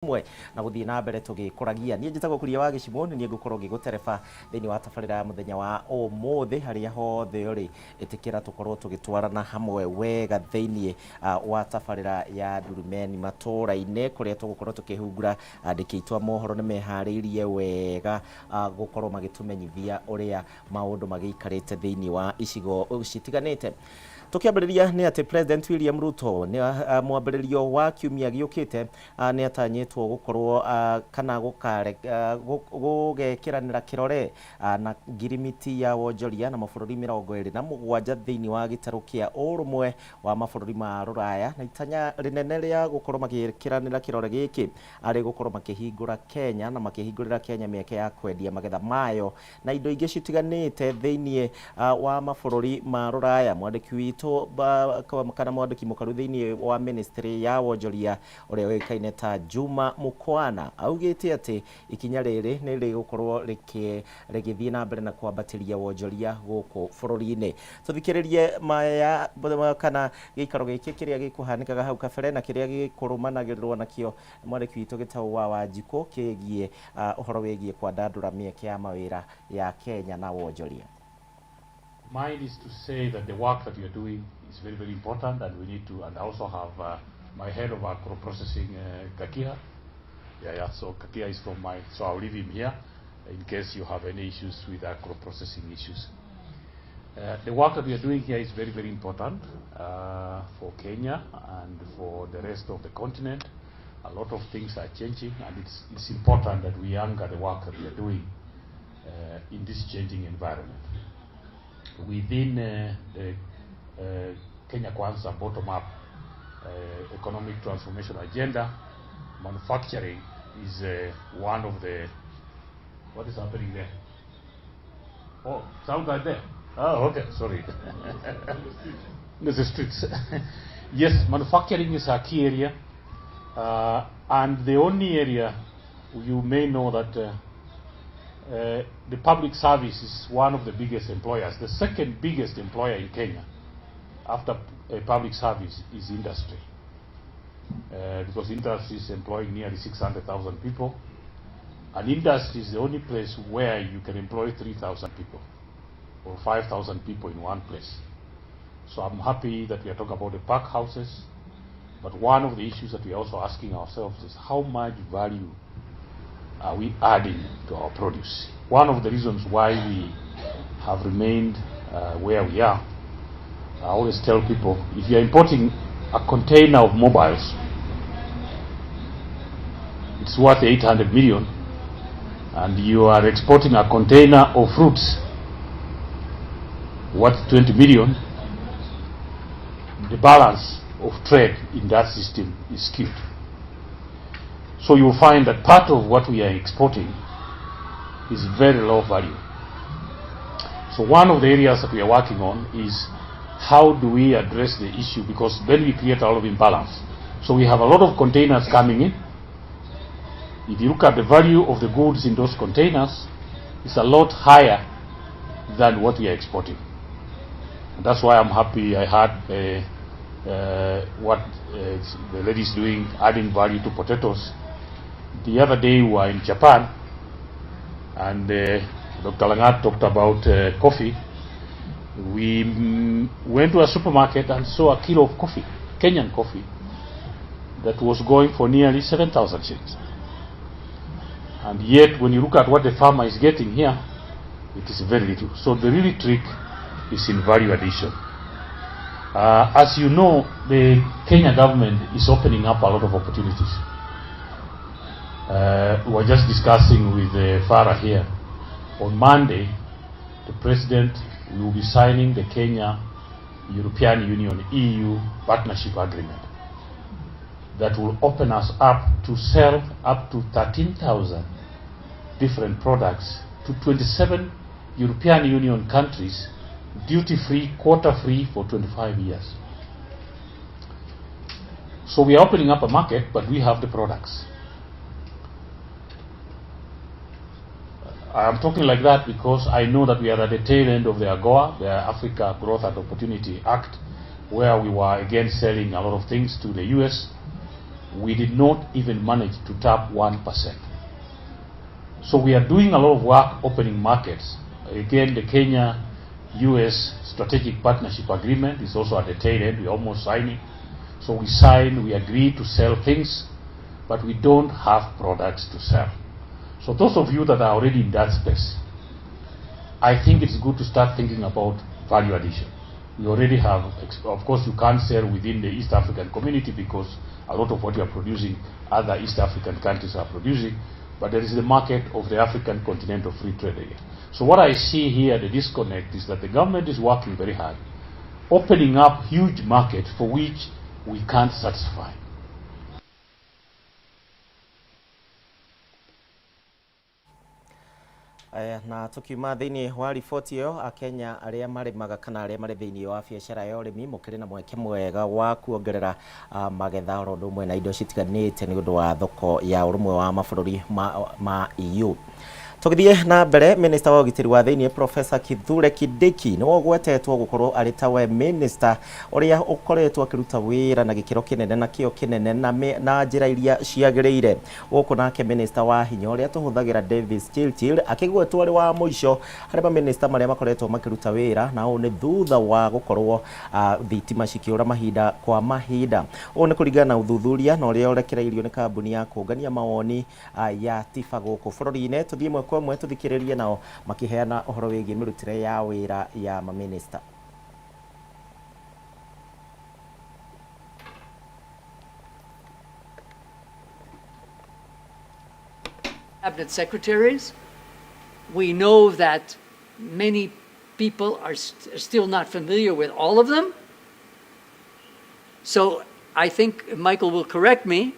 Mwe na guthii na mbere tugikuragia nie njitagwo Kuria wa Gicimo ni ngukorwo ngigutereba thiini wa tabarira ya muthenya wa umuthi haria hothe uri itikira tukorwo tugitwarana hamwe wega thiini wa tabarira ya Ndurumeni matura-ini kuria tugukorwo tukihungura andiki aitu a mohoro ni mehariirie wega gukorwo magitumenyithia uria maundu magiikarite thiini wa icigo citiganite. Tukiambĩrĩria nĩ atĩ President William Ruto nĩ mwambĩrĩrio wa kiumia gĩũkĩte nĩ atanyĩtwo gũkorwo kana gũgekĩranĩra kĩrore na ngirimiti ya wonjoria na mabũrũri 27 thĩinĩ wa gĩtarũ kĩa ũrũmwe wa mabũrũri ma Rũraya, na itanya rĩnene rĩa gũkorwo magĩkĩranĩra kĩrore gĩkĩ arĩ gũkorwo makĩhingũra Kenya na makĩhingũrĩra Kenya mĩeke ya kwendia magetha mayo na indo ingĩ citiganĩte thĩinĩ wa mabũrũri ma Rũraya. Mwandĩki witũ kana mwandĩki mũkaru thĩinĩ wa ministry ya wonjoria ũrĩa ũĩkaine ta Juma Mukwana augĩte atĩ ikinya rĩrĩ nĩ rĩgũkorwo rĩgĩthiĩ na mbere na kwambatĩria wonjoria gũkũ bũrũri-inĩ. Tũthikĩrĩrie maya kana gĩikaro gĩkĩ kĩrĩa gĩkũhanĩkaga hau kabere na kĩrĩa gĩkũrũmanagĩrĩrwo nakĩo mwandĩki witũ Gĩtaũ wa Wanjikũ kĩgiĩ ũhoro wĩgiĩ kwandandũra mĩeke ya mawĩra ya Kenya na wonjoria. Mine is to say that the work that we are doing is very, very important, and we need to, and I also have my head of agro processing, Kakia. So Kakia is from my, so I'll leave him here in case you have any issues with agro processing issues. The work that we are doing here is very, very important for Kenya and for the rest of the continent. A lot of things are changing, and it's important that we anchor the work that we are doing in this changing environment. Within the Kenya Kwanza bottom-up economic transformation agenda, manufacturing is one of the... What is happening there? Oh, sound like there? Oh, okay, sorry. There's the streets. Yes, manufacturing is a key area, and the only area you may know that the public service is one of the biggest employers. The second biggest employer in Kenya after public service is industry, because industry is employing nearly 600,000 people, and industry is the only place where you can employ 3,000 people or 5,000 people in one place. So I'm happy that we are talking about the pack houses, but one of the issues that we are also asking ourselves is how much value are we adding to our produce? One of the reasons why we have remained where we are, I always tell people, if you are importing a container of mobiles, it's worth 800 million, and you are exporting a container of fruits worth 20 million, the balance of trade in that system is skewed. So you'll find that part of what we are exporting is very low value. So one of the areas that we are working on is how do we address the issue, because then we create a lot of imbalance. So we have a lot of containers coming in. If you look at the value of the goods in those containers, it's a lot higher than what we are exporting. And that's why I'm happy I had what the lady is doing, adding value to potatoes. The other day we were in Japan, and Dr. Langat talked about coffee. We went to a supermarket and saw a kilo of coffee, Kenyan coffee, that was going for nearly 7,000 shillings. And yet, when you look at what the farmer is getting here, it is very little. So the really trick is in value addition. As you know, the Kenya government is opening up a lot of opportunities. We were just discussing with Farah here. On Monday, the president will be signing the Kenya European Union EU Partnership Agreement that will open us up to sell up to 13,000 different products to 27 European Union countries, duty-free, quota-free for 25 years. So we are opening up a market, but we have the products. I am talking like that because I know that we are at the tail end of the AGOA, the Africa Growth and Opportunity Act, where we were again selling a lot of things to the US. We did not even manage to tap 1%. So we are doing a lot of work opening markets. Again, the Kenya-US Strategic Partnership Agreement is also at the tail end. We're almost signing. So we sign, we agree to sell things, but we don't have products to sell. So those of you that are already in that space, I think it's good to start thinking about value addition. We already have, of course, you can't sell within the East African community because a lot of what you are producing, other East African countries are producing, but there is the market of the African Continental Free Trade Area. So what I see here, the disconnect, is that the government is working very hard, opening up huge markets for which we can't satisfy. Na tukiuma thiini wa riboti iyo, akenya aria marimaga kana aria mari thiini wa biacara ya urimi mukiri na mweke mwega wa kuongerera magetha oro undu umwe na indo citiganite ni undu wa thoko ya urumwe wa mabũrũri ma EU. Tũgĩthiĩ na mbere, Minister wa ũgitĩri wa thĩinĩ Professor Kithure Kindiki nĩwe ũgwetetwo gũkorwo arĩ tawe minister ũrĩa ũkoretwo akĩruta wĩra na gĩkĩro kĩnene na kĩo kĩnene na njĩra iria ciagĩrĩire. Gũkũ nake minister wa hinya ũrĩa tũhũthagĩra Davis Chirchir akĩgwetwo arĩ wa mũico harĩ maminista marĩa makoretwo makĩruta wĩra, na ũũ nĩ thutha wa gũkorwo thitima cikĩũra mahinda kwa mahinda. Ũũ nĩ kũringana na ũthuthuria na ũrĩa ũrekereirio nĩ kambuni ya kũngania mawoni ya TIFA gũkũ bũrũri-inĩ. Tũthiĩ ĩmwe kwa ĩmwe tũthikĩrĩrie nao makĩheana ũhoro wĩgiĩ mĩrutĩre ya wĩra ya maminista. Cabinet secretaries. We know that many people are still not familiar with all of them. So I think Michael will correct me,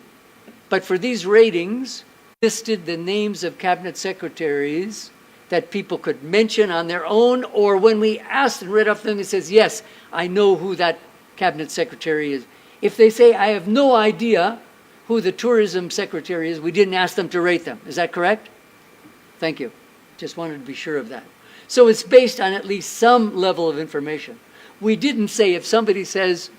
but for these ratings, listed the names of cabinet secretaries that people could mention on their own, or when we asked and read off them, it says, yes, I know who that cabinet secretary is. If they say, I have no idea who the tourism secretary is, we didn't ask them to rate them. Is that correct? Thank you. Just wanted to be sure of that. So it's based on at least some level of information. We didn't say if somebody says,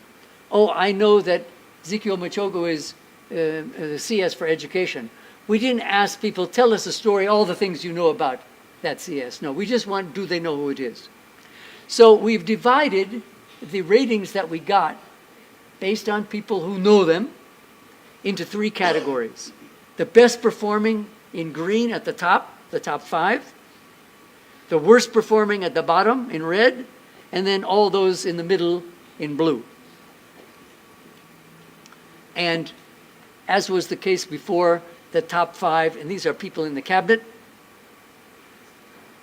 oh, I know that Ezekiel Machogu is the CS for education. We didn't ask people, tell us a story, all the things you know about that CS. No, we just want, do they know who it is? So we've divided the ratings that we got based on people who know them into three categories. The best performing in green at the top five, the worst performing at the bottom in red, and then all those in the middle in blue. And as was the case before, the top five, and these are people in the cabinet,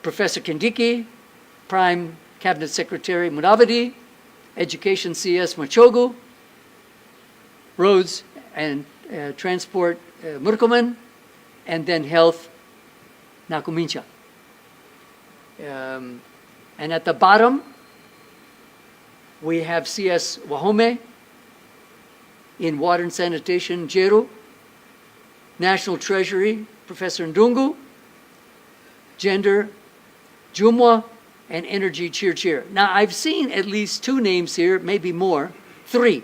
Professor Kindiki, Prime Cabinet Secretary Mudavadi, Education CS Machogu, Roads and Transport Murkomen, and then Health Nakhumicha. And at the bottom, we have CS Wahome in Water and Sanitation, Njeru, National Treasury, Professor Ndungu, Gender, Jumwa, and Energy, Chirchir. Now, I've seen at least two names here, maybe more, three.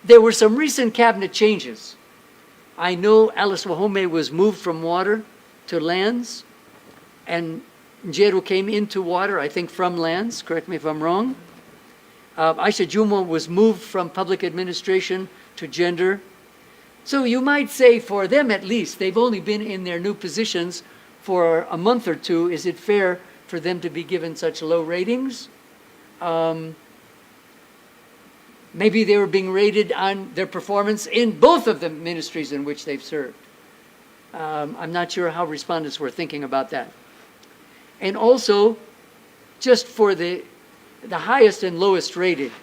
There were some recent cabinet changes. I know Alice Wahome was moved from water to lands, and Njeru came into water, I think from lands, correct me if I'm wrong. Aisha Jumwa was moved from public administration to gender. So you might say for them at least, they've only been in their new positions for a month or two. Is it fair for them to be given such low ratings? Maybe they were being rated on their performance in both of the ministries in which they've served. I'm not sure how respondents were thinking about that. And also, just for the highest and lowest rated,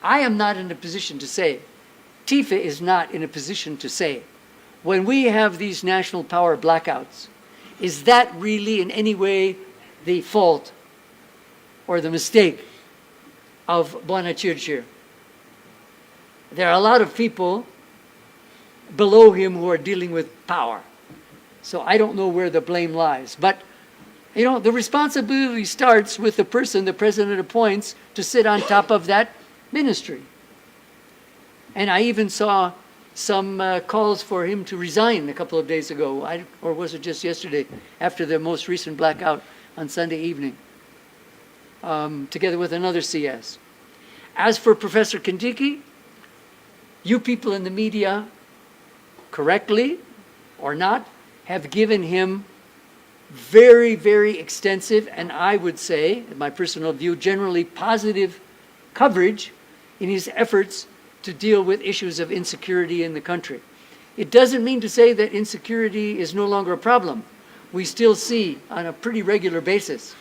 I am not in a position to say, TIFA is not in a position to say, when we have these national power blackouts, is that really in any way the fault or the mistake of Bwana Chirchir? There are a lot of people below him who are dealing with power. So I don't know where the blame lies. But, you know, the responsibility starts with the person the president appoints to sit on top of that ministry. And I even saw some calls for him to resign a couple of days ago, or was it just yesterday, after the most recent blackout on Sunday evening, together with another CS. As for Professor Kindiki, you people in the media, correctly or not, have given him very, very extensive, and I would say, in my personal view, generally positive coverage in his efforts to deal with issues of insecurity in the country. It doesn't mean to say that insecurity is no longer a problem. We still see on a pretty regular basis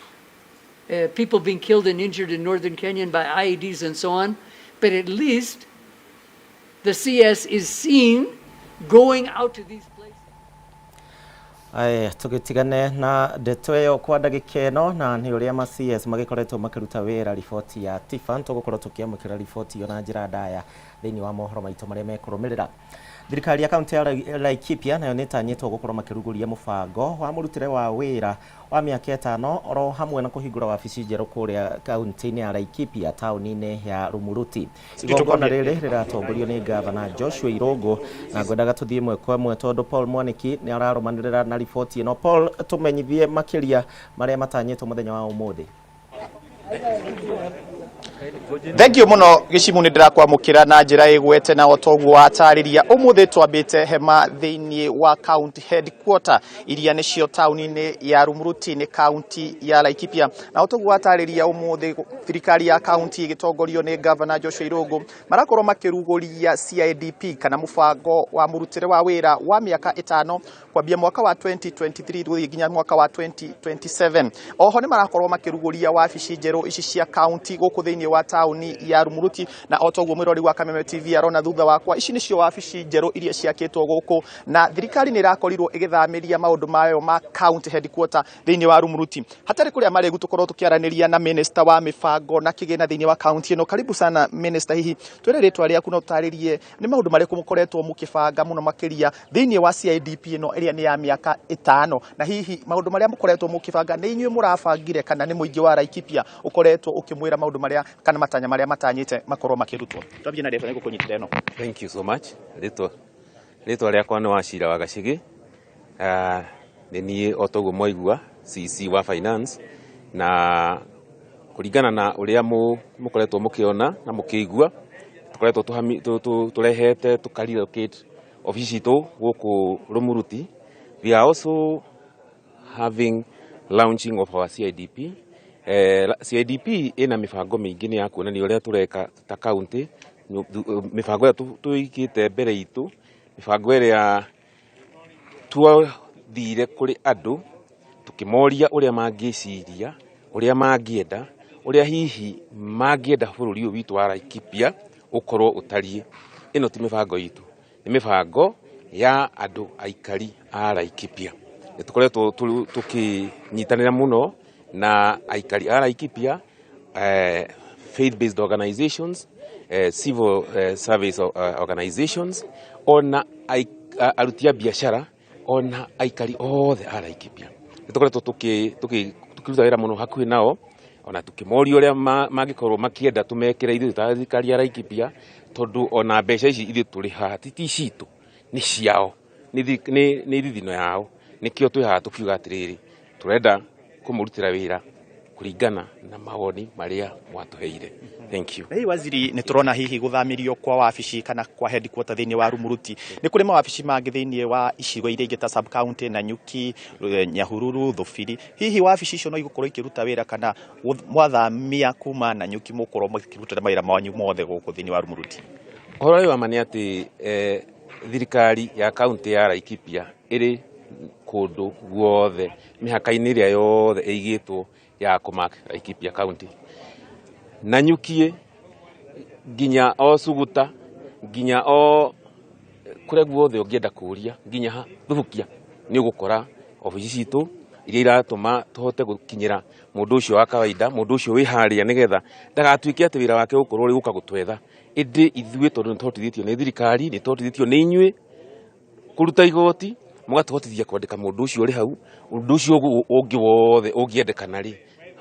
people being killed and injured in northern Kenya by IEDs and so on, but at least the CS is seen going out to these places. Aya, tũgĩtigane na ndeto ĩyo kwa ndagĩka ĩno, na nĩ ũrĩa ma CS magĩkoretwo makĩruta wĩra. Riboti ya TIFA, tũgũkorwo tũkĩamũkĩra riboti ĩyo na njĩra ndaya thĩinĩ wa mohoro maitũ marĩa mekũrũmĩrĩra. Thirikari ya kaunti ya Laikipia nayo nĩ ĩtanyĩtwo gũkorwo makĩrugũria mũbango wa mũrutĩre wa wĩra wa mĩaka 5, oro hamwe na kũhingũra wabici njerũ kũrĩa kaunti-inĩ ya Laikipia, taũni-inĩ ya Rumuruti. Igongona rĩrĩ rĩratongorio nĩ Gavana Joshua Irũngũ, na ngwendaga tũthiĩ ĩmwe kwa ĩmwe tondũ Paul Mwaniki nĩ ararũmanĩrĩra na riboti ĩno. Paul, tũmenyithie makĩria marĩa matanyĩtwo mũthenya wa ũmũthĩ. Thank you muno, Gĩcimu. Nĩ ndĩrakwamũkĩra na njĩra ĩgwete, na o toguo watarĩria, ũmũthĩ twambĩte hema thĩinĩ wa county headquarter iria nĩcio taũni-inĩ ya Rumuruti, nĩ county ya Laikipia. Na o toguo watarĩria, ũmũthĩ thirikari ya county ĩgĩtongorio nĩ Governor Joshua Irũngũ marakorwo makĩrugũria CIDP, kana mũbango wa mũrutĩre wa wĩra wa mĩaka 5, kwambia mwaka wa 2023 gũthiĩ nginya mwaka wa 2027. Oho nĩ marakorwo makĩrugũria wabici njerũ ici cia county gũkũ thĩinĩ wa taũni ya Rumuruti. Na o toguo mwĩrori wa Kameme TV arona thutha wakwa, ici nĩcio wabici njerũ iria ciakĩtwo gũkũ, na thirikari nĩ ĩrakorirwo ĩgĩthamĩria maũndũ mayo ma county headquarter thĩinĩ wa Rumuruti. Hatarĩ kũrĩa marĩgu, tũkorwo tũkĩaranĩria na minister wa mĩbango na kĩgĩna thĩinĩ wa county ĩno. Karibu sana, minister. Hihi twĩre rĩtwa rĩaku na ũtarĩrie nĩ maũndũ marĩkũ mũkoretwo mũkĩbanga mũno makĩria thĩinĩ wa CIDP ĩno ĩrĩa nĩ ya mĩaka 5, na hihi maũndũ marĩa mũkoretwo mũkĩbanga nĩ inyuĩ mũrabangire kana nĩ mũingĩ wa Laikipia ũkoretwo ũkĩmwĩra maũndũ marĩa kana matanya marĩa matanyĩte makorwo makĩrutwo? Twambie na rĩtwa nĩguo kũnyitĩra ĩno. Thank you so much. Rĩtwa rĩakwa nĩ Wachira wa Gacigi. Nĩ niĩ o toguo mwaigua CC wa finance, na kũringana na ũrĩa mũkoretwo mũkĩona na mũkĩigua, tũkoretwo tũrehete tũka relocate ofici citũ gũkũ Rumuruti. We are also having launching of our CIDP. CIDP ĩna mĩbango mĩingĩ, nĩ ya kuonania ũrĩa tũreka ta county, mĩbango ĩrĩa tũigĩte mbere itũ, mĩbango ĩrĩa twathire kũrĩ andũ tũkĩmoria ũrĩa mangĩciria, ũrĩa mangĩenda, ũrĩa hihi mangĩenda bũrũri ũyũ witũ wa Laikipia ũkorwo ũtariĩ. Ĩno ti mĩbango itũ, nĩ mĩbango ya andũ aikari a Laikipia. Nĩ tũkoretwo tũkĩnyitanĩra mũno na aikari a Laikipia, faith based organizations, civil service organizations, ona aruti a biacara, ona aikari othe a Laikipia. Nĩ tũkoretwo tũkĩruta wĩra mũno hakuhĩ nao, ona tũkĩmoria ũrĩa mangĩkorwo makĩenda tũmekĩre ithuĩ ta thirikari ya Laikipia, tondũ ona mbeca ici ithuĩ tũrĩ haha ti citũ, nĩ ciao, nĩ thithino yao. Nĩkĩo twĩ haha tũkiuga atĩrĩrĩ, tũrenda kũmũrutĩra wĩra kũringana na mawoni marĩa mwatũheire. Thank you. Hihi waziri, nĩ tũrona hihi gũthamĩrio kwa wabici kana kwa headquarter thĩinĩ wa Rumuruti, nĩ kũrĩ mawabici mangĩ thĩinĩ wa icigo iria ingĩ ta sub county, Nanyuki, Nyahururu, Thubiri? Hihi wabici icio no igũkorwo ikĩruta wĩra, kana mwathamia kuma Nanyuki mũkorwo mũkĩrutĩra mawĩra manyu mothe gũkũ thĩinĩ wa Rumuruti? Ũhoro ũyũ wa ma nĩ atĩ thirikari ya kaunti ya Laikipia ĩrĩ kũndũ guothe, mĩhaka-inĩ ĩrĩa yothe ĩigĩtwo ya kũmark Laikipia County. Nanyuki nginya o Suguta, nginya o kũrĩa guothe ũngĩenda kũria, nginya ha Thubukia, nĩ ũgũkora obici citũ iria iratũma tũhote gũkinyĩra mũndũ ũcio wa kawaida, mũndũ ũcio wĩ harĩa, nĩgetha ndagatuĩke atĩ wĩra wake ũgũkorwo ũrĩ gũka gũtwetha. Ĩndĩ ithuĩ tondũ nĩ tũhotithĩtio nĩ thirikari, nĩ tũhotithĩtio nĩ inyuĩ kũruta igoti, mũgatũhotithia kwandĩka mũndũ ũcio ũrĩ hau. Ũndũ ũcio ũngĩ wothe ũngĩendekana rĩ,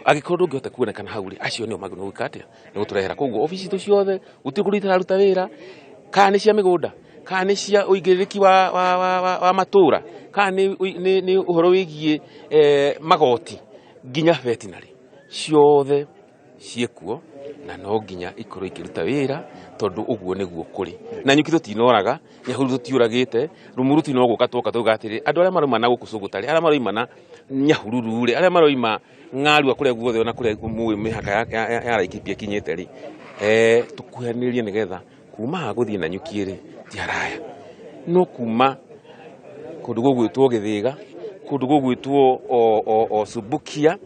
angĩkorwo ndũngĩhota kuonekana hau rĩ, acio nĩo magĩrĩirwo gwĩka atĩa? Nĩ gũtũrehera. Koguo obici citũ ciothe gũtirĩ kũndũ itararuta wĩra, kana nĩ cia mĩgũnda, Kana nĩ cia ũigĩrĩrĩki wa matũra, kana nĩ ũhoro wĩgiĩ magoti nginya veterinary, ciothe ciĩkuo na no nginya ikorwo ikĩruta wĩra, tondũ ũguo nĩguo kũrĩ. Na Nyuki tũtinoraga, Nyahururu tũtiũragĩte, Rumuruti no gũka twoka twauga atĩrĩ, andũ arĩa marauma na gũkũ Suguta rĩ, arĩa maroima na Nyahururu rĩ, arĩa maroima Ng'arua, kũrĩa guothe ona kũrĩa mũĩ mĩhaka ya Laikipia ĩkinyĩte rĩ, tũkuhanĩrĩrie nĩgetha kuma haha gũthiĩ na Nyuki rĩ ti haraya, no kuma kũndũ gũgwĩtwo Gĩthĩga, kũndũ gũgwĩtwo o Subukia,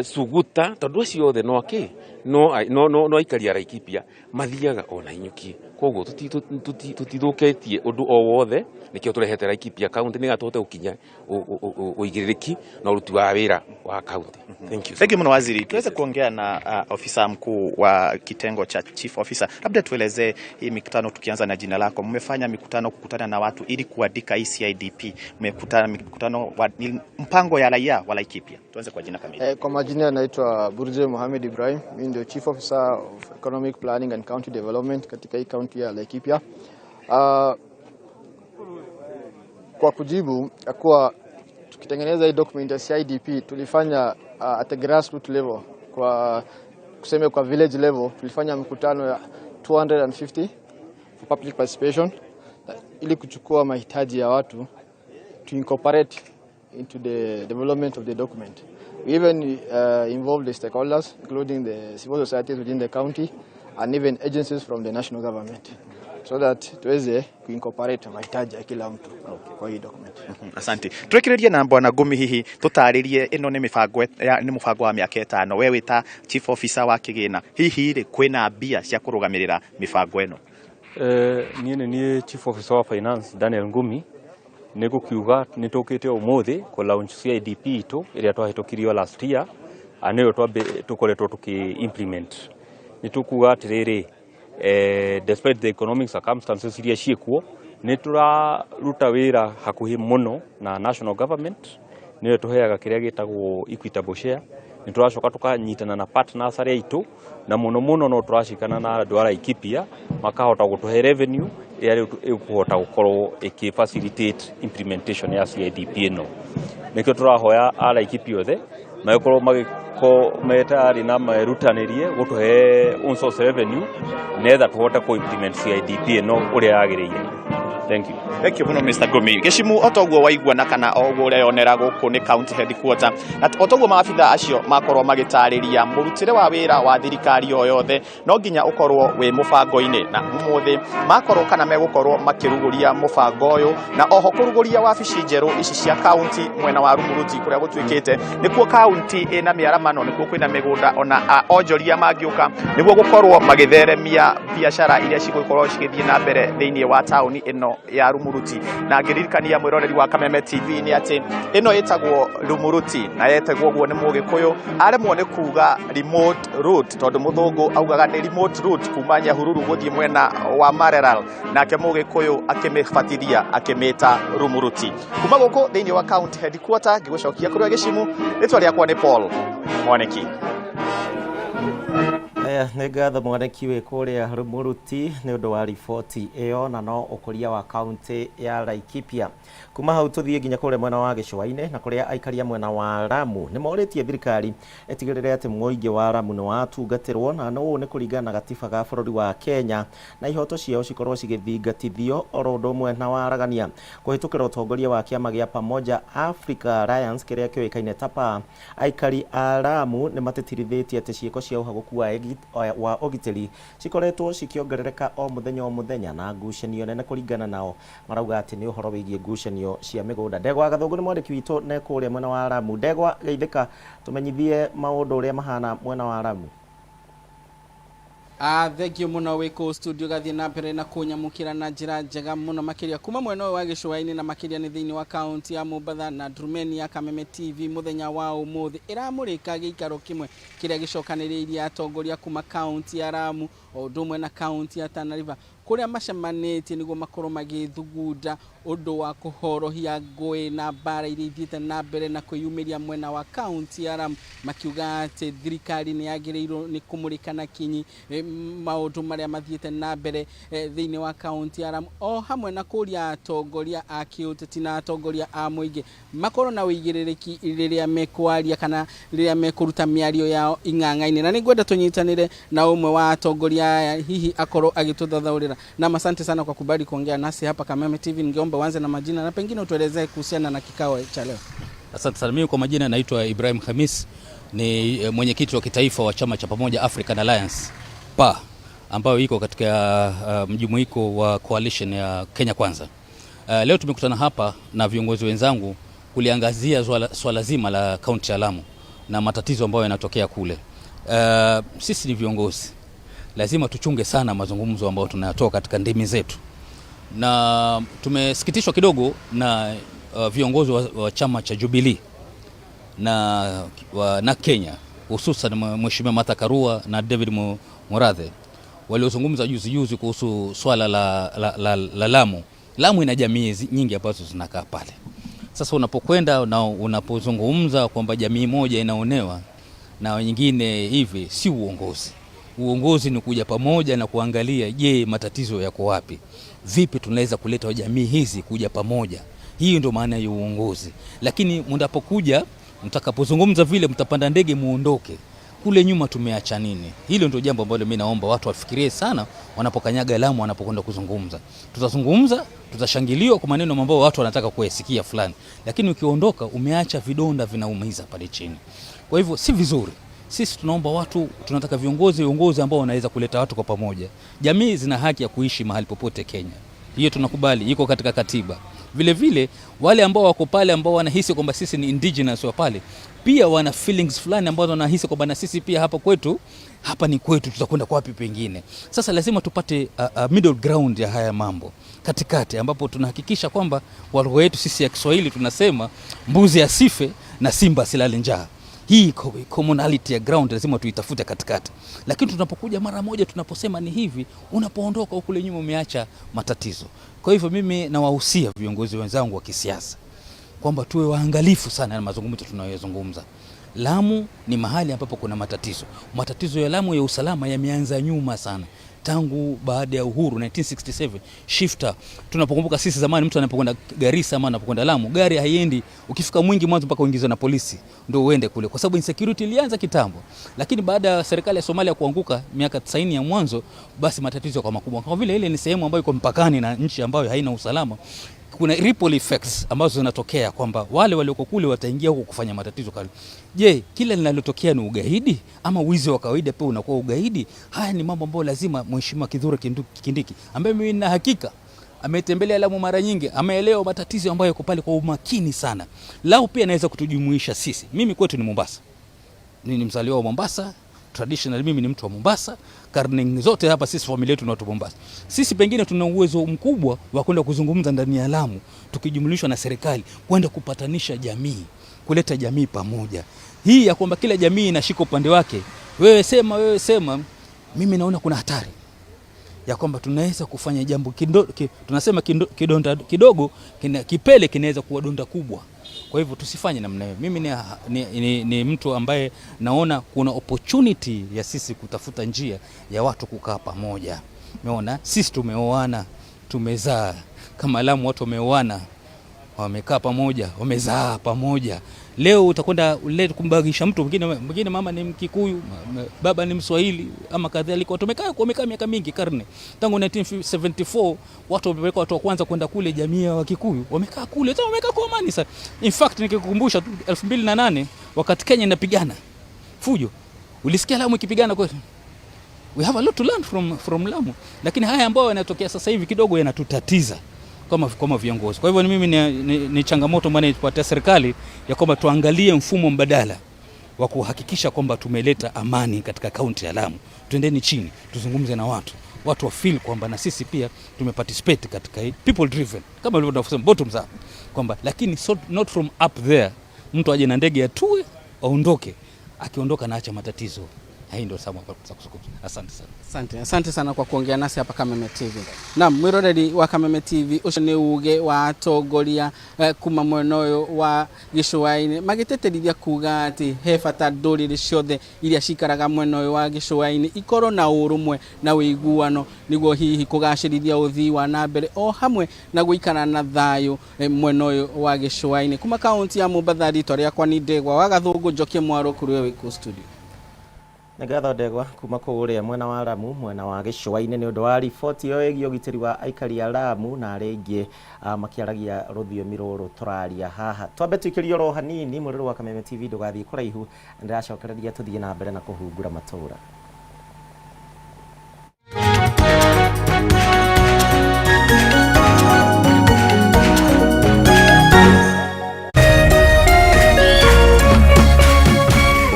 Suguta, tondũ acio othe no akĩ no aikari a Laikipia mathiaga ona Inyuki. Koguo tũtithũkĩtie ũndũ o wothe, nĩkĩo tũrehete Laikipia county nĩgetha tũhote gũkinya ũigĩrĩrĩki na ũruti wa wĩra wa county. Thank you. Thank you mno, waziri. Tuweze kuongea na ofisa mkuu wa kitengo cha chief officer. Labda tuelezee hii mikutano, tukianza na jina lako. Mmefanya mikutano kukutana na watu ili kuandika hii CIDP. Mmekutana mikutano ni mpango ya raia wa Laikipia. Tuanze kwa jina kamili. Kwa majina naitwa Burje Mohamed Ibrahim. Mimi ndio Chief Officer of Economic Planning and County Development katika hii county ya Laikipia. Kwa kujibu ya kuwa tukitengeneza hii document ya CIDP tulifanya at the grassroots level, kwa kuseme kwa village level, tulifanya mkutano ya 250 for public participation ili kuchukua mahitaji ya watu to incorporate into the development of the document. We even involved the stakeholders, including the civil societies within the county and even agencies from the national government, so that tuweze kuincorporate mahitaji ya kila mtu kwa hii document. Asante. Twekererie na bwana Ngumi, hihi tutaririe ino ni mibango ni mubango wa miaka 5, we wita chief officer wa kigina, hihi ri kwina mbia cia kurugamirira mibango ino? Niĩ nĩ niĩ Chief Officer wa Finance Daniel Ngumi. Nĩ gũkiuga nĩ tũkĩte ũmũthĩ kũ launch CIDP itũ ĩrĩa twahĩtũkirio last year, na nĩyo tũkoretwo tũkĩ implement. Nĩ tũkuga atĩrĩrĩ, despite the economic circumstances iria ciĩkuo, nĩ tũraruta wĩra hakuhĩ mũno na national government, nĩyo tũheaga kĩrĩa gĩtagwo equitable share. Nĩ tũracoka tũkanyitana na partners arĩa aitũ, na mũno mũno no tũracikana na andũ a Laikipia makahota gũtũhe revenue ĩrĩa rĩu ĩkũhota gũkorwo ĩkĩ facilitate implementation ya CIDP ĩno. Nĩkĩo tũrahoya a Laikipia othe magĩkorwo metarĩ na merutanĩrie gũtũhe own source revenue nĩgetha tũhote kũ implement CIDP ĩno ũrĩa yagĩrĩire. Thank you. Thank you muno, Mr. Ngumi. Gĩcimu, o toguo waigua na kana o ũguo ũreyonera gũkũ nĩ county headquarter, na o toguo maabitha acio makorwo magĩtarĩria, mũrutĩre wa wĩra wa thirikari o yothe no nginya ũkorwo wĩ mũbango-inĩ, na ũmũthĩ makorwo kana megũkorwo makĩrugũria mũbango ũyũ na oho kũrugũria wabici njerũ ici cia county mwena wa Rumuruti, kũrĩa gũtuĩkĩte nĩkuo county ĩna mĩaramano, nĩkuo kwĩna mĩgũnda ona onjoria mangĩũka nĩguo gũkorwo magĩtheremia biacara iria cigũkorwo cigĩthiĩ na mbere thĩinĩ wa taũni ĩno ya Rumuruti. Na ngĩririkania mwĩroreri wa Kameme TV nĩ atĩ ĩno ĩtagwo Rumuruti na yetagwo ũguo nĩ Mũgĩkũyũ aremwo nĩ kuga remote road, tondũ mũthũngũ augaga nĩ remote road kuma Nyahururu gũthiĩ mwena wa Maralal, nake Mũgĩkũyũ akĩmĩbatithia akĩmĩta Rumuruti. Kuma gũkũ thĩinĩ wa county headquarter, ngĩgũcokia kũrĩa Gĩcimu, rĩtwa rĩakwa nĩ Paul Mwaniki. Aya, nĩ ngatho Mwaniki wĩ kũrĩa Rumuruti nĩ ũndũ wa riboti ĩyo, na no ũkũria wa kaunti ya Laikipia. Kuma hau tũthiĩ nginya kũrĩa mwena wa gĩcũa-inĩ, na kũrĩa aikaria mwena wa Lamu nĩ morĩtie thirikari ĩtigĩrĩre atĩ mũingĩ wa Lamu nĩ watungatĩrwo, na ũũ nĩ kũringana na gatiba ga bũrũri wa Kenya, na ihoto ciao cikorwo cigĩthingatithio oro ũndũ ũmwe na waragania. Kũhĩtũkĩra ũtongoria wa kĩama gĩa Pamoja Africa Alliance kĩrĩa kĩũĩkaine ta PAA, aikari a Lamu nĩ matĩtĩrithĩtie atĩ ciĩko cia ũhagũku wa ũgitĩri cikoretwo cikĩongerereka o mũthenya o mũthenya, na ngucanio nene kũringana nao marauga atĩ nĩ ũhoro wĩgiĩ ngucanio cia mĩgũnda. Ndegwa Gathũngũ nĩ mwandĩki witũ ne kũrĩa mwena wa Lamu. Ndegwa, geithĩka, tũmenyithie maũndũ ũrĩa mahana mwena wa Lamu. Thank you muno wĩ kũu studio, gathiĩ na mbere na kũnyamũkĩra na njĩra njega mũno makĩria kuma mwena ũyũ wa gĩcũa-inĩ, na makĩria nĩ thĩinĩ wa kaunti ya Mombatha. Na Ndurumeni ya Kameme TV mũthenya wa ũmũthĩ ĩramũrĩka gĩikaro kĩmwe kĩrĩa gĩcokanĩrĩirie atongoria kuma kaunti ya Lamu o ũndũ ũmwe na kaunti ya Tana River. Kũrĩa macemanĩtie nĩguo makorwo magĩthugunda ũndũ wa kũhorohia ngũĩ na mbara iria ithiĩte na mbere na kwĩyumĩria mwena wa kaunti ya Lamu, makiuga atĩ thirikari nĩ yagĩrĩirwo nĩ kũmũrĩka na kinyi maũndũ marĩa mathiĩte na mbere thĩinĩ wa kaunti ya Lamu, o hamwe na kũria atongoria a kĩũteti na atongoria a mũingĩ makorwo na ũigĩrĩrĩki rĩrĩa mekwaria kana rĩrĩa mekũruta mĩario yao ing'ang'a-inĩ. Na nĩngwenda tũnyitanĩre na ũmwe wa atongoria aya, hihi akorwo agĩtũthathaũrĩra. Na asante sana kwa kubali kuongea nasi hapa Kameme TV. Ningeomba uanze na majina na pengine utuelezee kuhusiana na kikao cha leo. Asante sana. Mimi kwa majina naitwa Ibrahim Khamis, ni mwenyekiti wa kitaifa wa chama cha Pamoja African Alliance PA, ambayo iko katika mjumuiko wa coalition ya Kenya Kwanza. Leo tumekutana hapa na viongozi wenzangu kuliangazia swala zima la kaunti ya Lamu na matatizo ambayo yanatokea kule. Sisi ni viongozi, lazima tuchunge sana mazungumzo ambayo tunayatoa katika ndimi zetu, na tumesikitishwa kidogo na viongozi wa chama cha Jubilee na Kenya, hususan Mheshimiwa Martha Karua na David Murathe waliozungumza juzi juzi kuhusu swala la Lamu. Lamu ina jamii nyingi ambazo zinakaa pale. Sasa unapokwenda na unapozungumza kwamba jamii moja inaonewa na nyingine hivi, si uongozi. Uongozi ni kuja pamoja na kuangalia, je, matatizo yako wapi? Vipi tunaweza kuleta jamii hizi kuja pamoja? Hii ndio maana ya uongozi. Lakini mnapokuja, mtakapozungumza vile, mtapanda ndege muondoke. Kule nyuma tumeacha nini? Hilo ndio jambo ambalo mimi naomba watu wafikirie sana wanapokanyaga Lamu, wanapokwenda kuzungumza. Tutazungumza, tutashangiliwa kwa maneno ambayo watu wanataka kuyasikia fulani, lakini ukiondoka umeacha vidonda vinaumiza pale chini. Kwa hivyo si vizuri. Sisi tunaomba watu, tunataka viongozi ambao wanaweza kuleta watu kwa pamoja. Jamii zina haki ya kuishi mahali popote Kenya, hiyo tunakubali, iko katika katiba. Vile vile wale ambao wako pale ambao wanahisi kwamba sisi ni indigenous wa pale, pia wana feelings fulani ambazo wanahisi kwamba na sisi pia hapa kwetu, hapa ni kwetu, tutakwenda kwa wapi pengine? Sasa lazima tupate middle ground ya haya mambo katikati, ambapo tunahakikisha kwamba kwa lugha yetu sisi ya Kiswahili tunasema mbuzi asife na simba asilale njaa. Hii commonality ya ground lazima tuitafute katikati, lakini tunapokuja mara moja tunaposema ni hivi, unapoondoka kule nyuma umeacha matatizo. Kwa hivyo mimi nawahusia viongozi wenzangu wa kisiasa kwamba tuwe waangalifu sana na mazungumzo tunayozungumza. Lamu ni mahali ambapo kuna matatizo. Matatizo ya Lamu ya usalama yameanza nyuma sana, tangu baada ya uhuru 1967 shifta. Tunapokumbuka sisi zamani, mtu anapokwenda Garissa ama anapokwenda Lamu, gari haiendi, ukifika Mwingi mwanzo mpaka uingizwe na polisi ndio uende kule, kwa sababu insecurity ilianza kitambo. Lakini baada ya serikali ya Somalia kuanguka miaka 90 ya mwanzo, basi matatizo yakawa makubwa, kwa vile ile ni sehemu ambayo iko mpakani na nchi ambayo haina usalama. Kuna ripple effects ambazo zinatokea kwamba wale walioko kule wataingia huko kufanya matatizo kale. Je, kila linalotokea ni ugaidi ama wizi wa kawaida pia unakuwa ugaidi? Haya ni mambo ambayo lazima Mheshimiwa Kithure Kindiki, ambaye mimi nina hakika ametembelea Lamu mara nyingi, ameelewa matatizo ambayo yako pale kwa umakini sana. Lau pia anaweza kutujumuisha sisi. Mimi kwetu ni Mombasa, ni mzaliwa wa Mombasa. Traditionally mimi ni mtu wa Mombasa, karne zote hapa sisi familia yetu ni watu wa Mombasa. Sisi pengine tuna uwezo mkubwa wa kwenda kuzungumza ndani ya Lamu, tukijumlishwa na serikali kwenda kupatanisha jamii, kuleta jamii pamoja. Hii ya kwamba kila jamii inashika upande wake, wewe sema, wewe sema, mimi naona kuna hatari ya kwamba tunaweza kufanya jambo tunasema kidonda kidogo kipele kinaweza kuwa donda kubwa. Kwa hivyo tusifanye namna hiyo. Mimi ni mtu ambaye naona kuna opportunity ya sisi kutafuta njia ya watu kukaa pamoja. Umeona, sisi tumeoana, tumezaa. Kama Lamu watu wameoana, wamekaa pamoja, wamezaa pamoja. Leo utakwenda kumbagisha mtu mwingine, mama ni Mkikuyu, baba ni Mswahili ama kadhalika. Watu wamekaa miaka mingi, karne tangu 1974 watu wamepeleka watu wa kwanza kwenda kule, jamii ya Wakikuyu wamekaa kule, sasa wamekaa kwa amani sana. In fact nikikukumbusha tu 2008 wakati Kenya inapigana fujo, ulisikia Lamu ikipigana kweli? We have a lot to learn from Lamu, lakini haya ambayo yanatokea sasa hivi kidogo yanatutatiza kama viongozi. Kwa hivyo ni mimi ni changamoto maana ipatia serikali ya kwamba tuangalie mfumo mbadala wa kuhakikisha kwamba tumeleta amani katika kaunti ya Lamu. Twendeni chini tuzungumze na watu, watu wa feel kwamba na sisi pia tumeparticipate katika hii people driven, kama ulivyo bottoms up, kwamba lakini so, not from up there, mtu aje na ndege atue aondoke, akiondoka naacha matatizo Hii ndio sababu za kuzungumza. Asante sana. Asante, asante sana kwa kuongea nasi hapa Kameme TV. Naam, mwiroreri wa Kameme TV ucio ni uge wa atongoria kuma mwena uyu wa gĩcũa-inĩ magĩtĩtĩrithia kuga atĩ he bata ndũrĩrĩ ciothe iria cikaraga mwena ũyũ wa gĩcũa-inĩ ikorwo na ũrũmwe na ũiguano nĩguo hihi kũgacĩrithia ũthii wa na mbere o hamwe na gũikara na thayũ mwena ũyũ wa gĩcũa-inĩ. Kuma kaunti ya Mombatha, rĩtwa rĩakwa nĩ Ndegwa wa Gathũngũ, Njokie Mwaro kũrĩ we wĩ kũu studio. Nĩ ngatho Ndegwa kuma kũrĩa mwena wa Lamu mwena wa gĩcũa-inĩ nĩ ũndũ wa riboti ĩyo ĩgiĩ ũgitĩri wa aikari a Lamu na arĩa aingĩ makĩaragia rũthiomi rũrũ tũraria haha. Twambe tũikĩrie oro hanini mwĩrĩ wa Kameme TV ndũgathiĩ kũraihu, ndĩracokereria tũthiĩ na mbere na kũhungura matũra.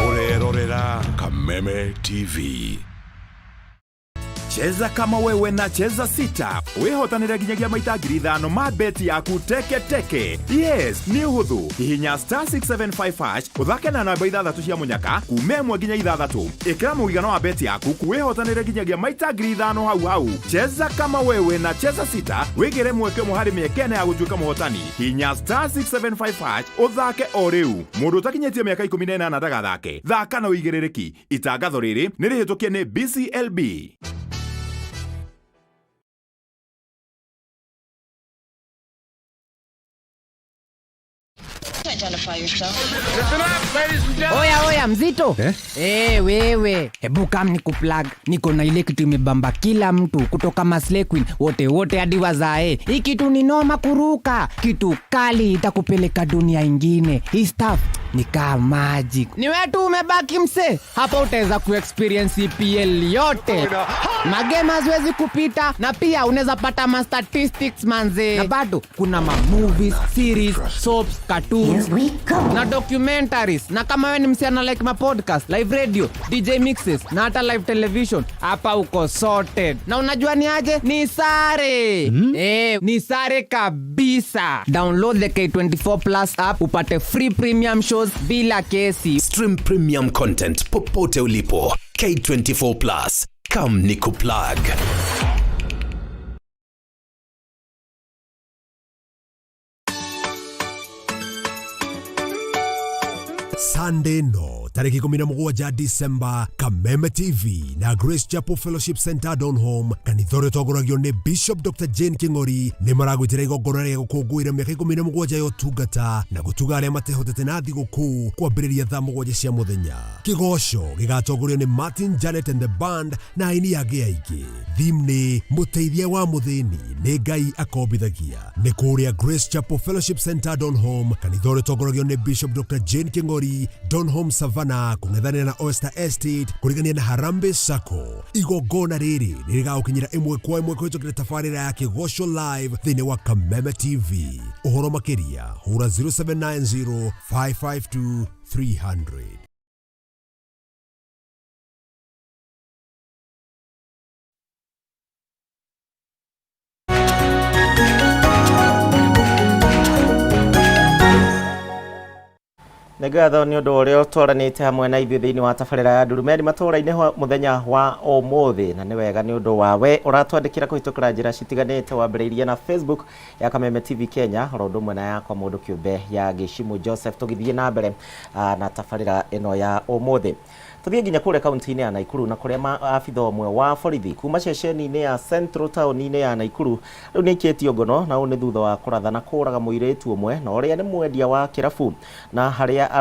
Ũrerorera Kameme TV. Cheza kama wewe na Cheza Sita wihotanire nginyagia maita 5,000 ma beti yaku teke teke. Yes, nĩ ũhũthũ. Hihinya star 675 hash ũthake na namba ithathatũ cia mũnyaka kuma 1 nginya 6. Ĩkĩra mũigana wa beti yaku wihotanire nginyagia maita 5,000 hau hau. Cheza kama wewe na Cheza Sita wĩgĩre mweke ũmwe harĩ mĩeke ĩna ya gũtuĩka mũhotani. Hihinya star 675 hash ũthake o rĩu. Mũndũ ũtakinyĩtie mĩaka 18 ndagathake. Thaka na ũigĩrĩrĩki. Itangatho rĩrĩ nĩ rĩhĩtũkie nĩ BCLB. Identify yourself. Oya oya mzito eh? Wewe hebu kam ni kuplug, niko na ile kitu imebamba kila mtu kutoka Maslay Queen wote wote hadi wazae. Hii kitu ni noma kuruka, kitu kali itakupeleka dunia ingine. Hii stuff ni kama magic. Ni wewe tu umebaki mse, hapa utaweza kuexperience EPL yote, magame haziwezi kupita, na pia unaweza pata ma statistics manze, na bado kuna ma movies, series, soaps, cartoons na documentaries. Na kama wewe ni msichana like ma podcast, live radio, DJ mixes na hata live television, hapa uko sorted. Na unajua ni aje? Ni sare. Ni sare kabisa. Download the K24 Plus app upate free premium shows bila kesi. Stream premium content popote ulipo. K24 Plus. Come ni kuplug. Sunday no tariki 17 December, Kameme TV na Grace Chapel Fellowship Center Donholm, kanitha ũrĩa ũtongoragio nĩ Bishop Dr. Jane King'ori nĩ maragwĩtĩra igongona rĩa gũkũngũĩra mĩaka 17 ya ũtungata na gũtuga arĩa matehotete na thigũkũ kwambĩrĩria thaa 7 cia mũthenya. Kĩgoco gĩgatongorio nĩ Martin Janet and the band na aini angĩ aingĩ. Theme nĩ mũteithia wa mũthĩni nĩ Ngai akombithagia. Nĩ kũrĩa Grace Chapel Fellowship Center Donholm, kanitha ũrĩa ũtongoragio nĩ Bishop Dr. Jane King'ori, Donholm Savannah, kũng'ethanĩra na Oyster Estate, kũrigania na Harambee Sacco. Igongona rĩrĩ nĩ rĩgagũkinyĩra ĩmwe kwa ĩmwe kũhĩtũkĩra tabarĩra ya Kĩgoco Live thĩinĩ wa Kameme TV. Ũhoro makĩria hũra 0790 552 300. Nĩ ngatho nĩ ũndũ ũrĩa ũtwaranĩte hamwe na ithuĩ thĩinĩ wa tabarĩra ya Ndurumeni matũũra-inĩ mũthenya wa ũmũthĩ, na nĩ wega nĩ ũndũ wa we ũratwandĩkĩra kũhĩtũkĩra njĩra citiganĩte, wambĩrĩirie na Facebook ya Kameme TV Kenya oro ũndũ ũmwe na yakwa mũndũ kĩũmbe ya Gĩcimũ Joseph. Tũgĩthiĩ na mbere na tabarĩra ĩno ya ũmũthĩ, tuthiĩ nginya kũrĩa kaunti-inĩ ya Naikuru na kũrĩa abitha ũmwe wa borithi kuma ceceni-inĩ ya Central taũni-inĩ ya Naikuru rĩu nĩ aikĩtio ngono, na ũũ nĩ thutha wa kũratha na kũũraga mũirĩtu ũmwe na ũrĩa nĩ mwendia wa kĩrabu na harĩa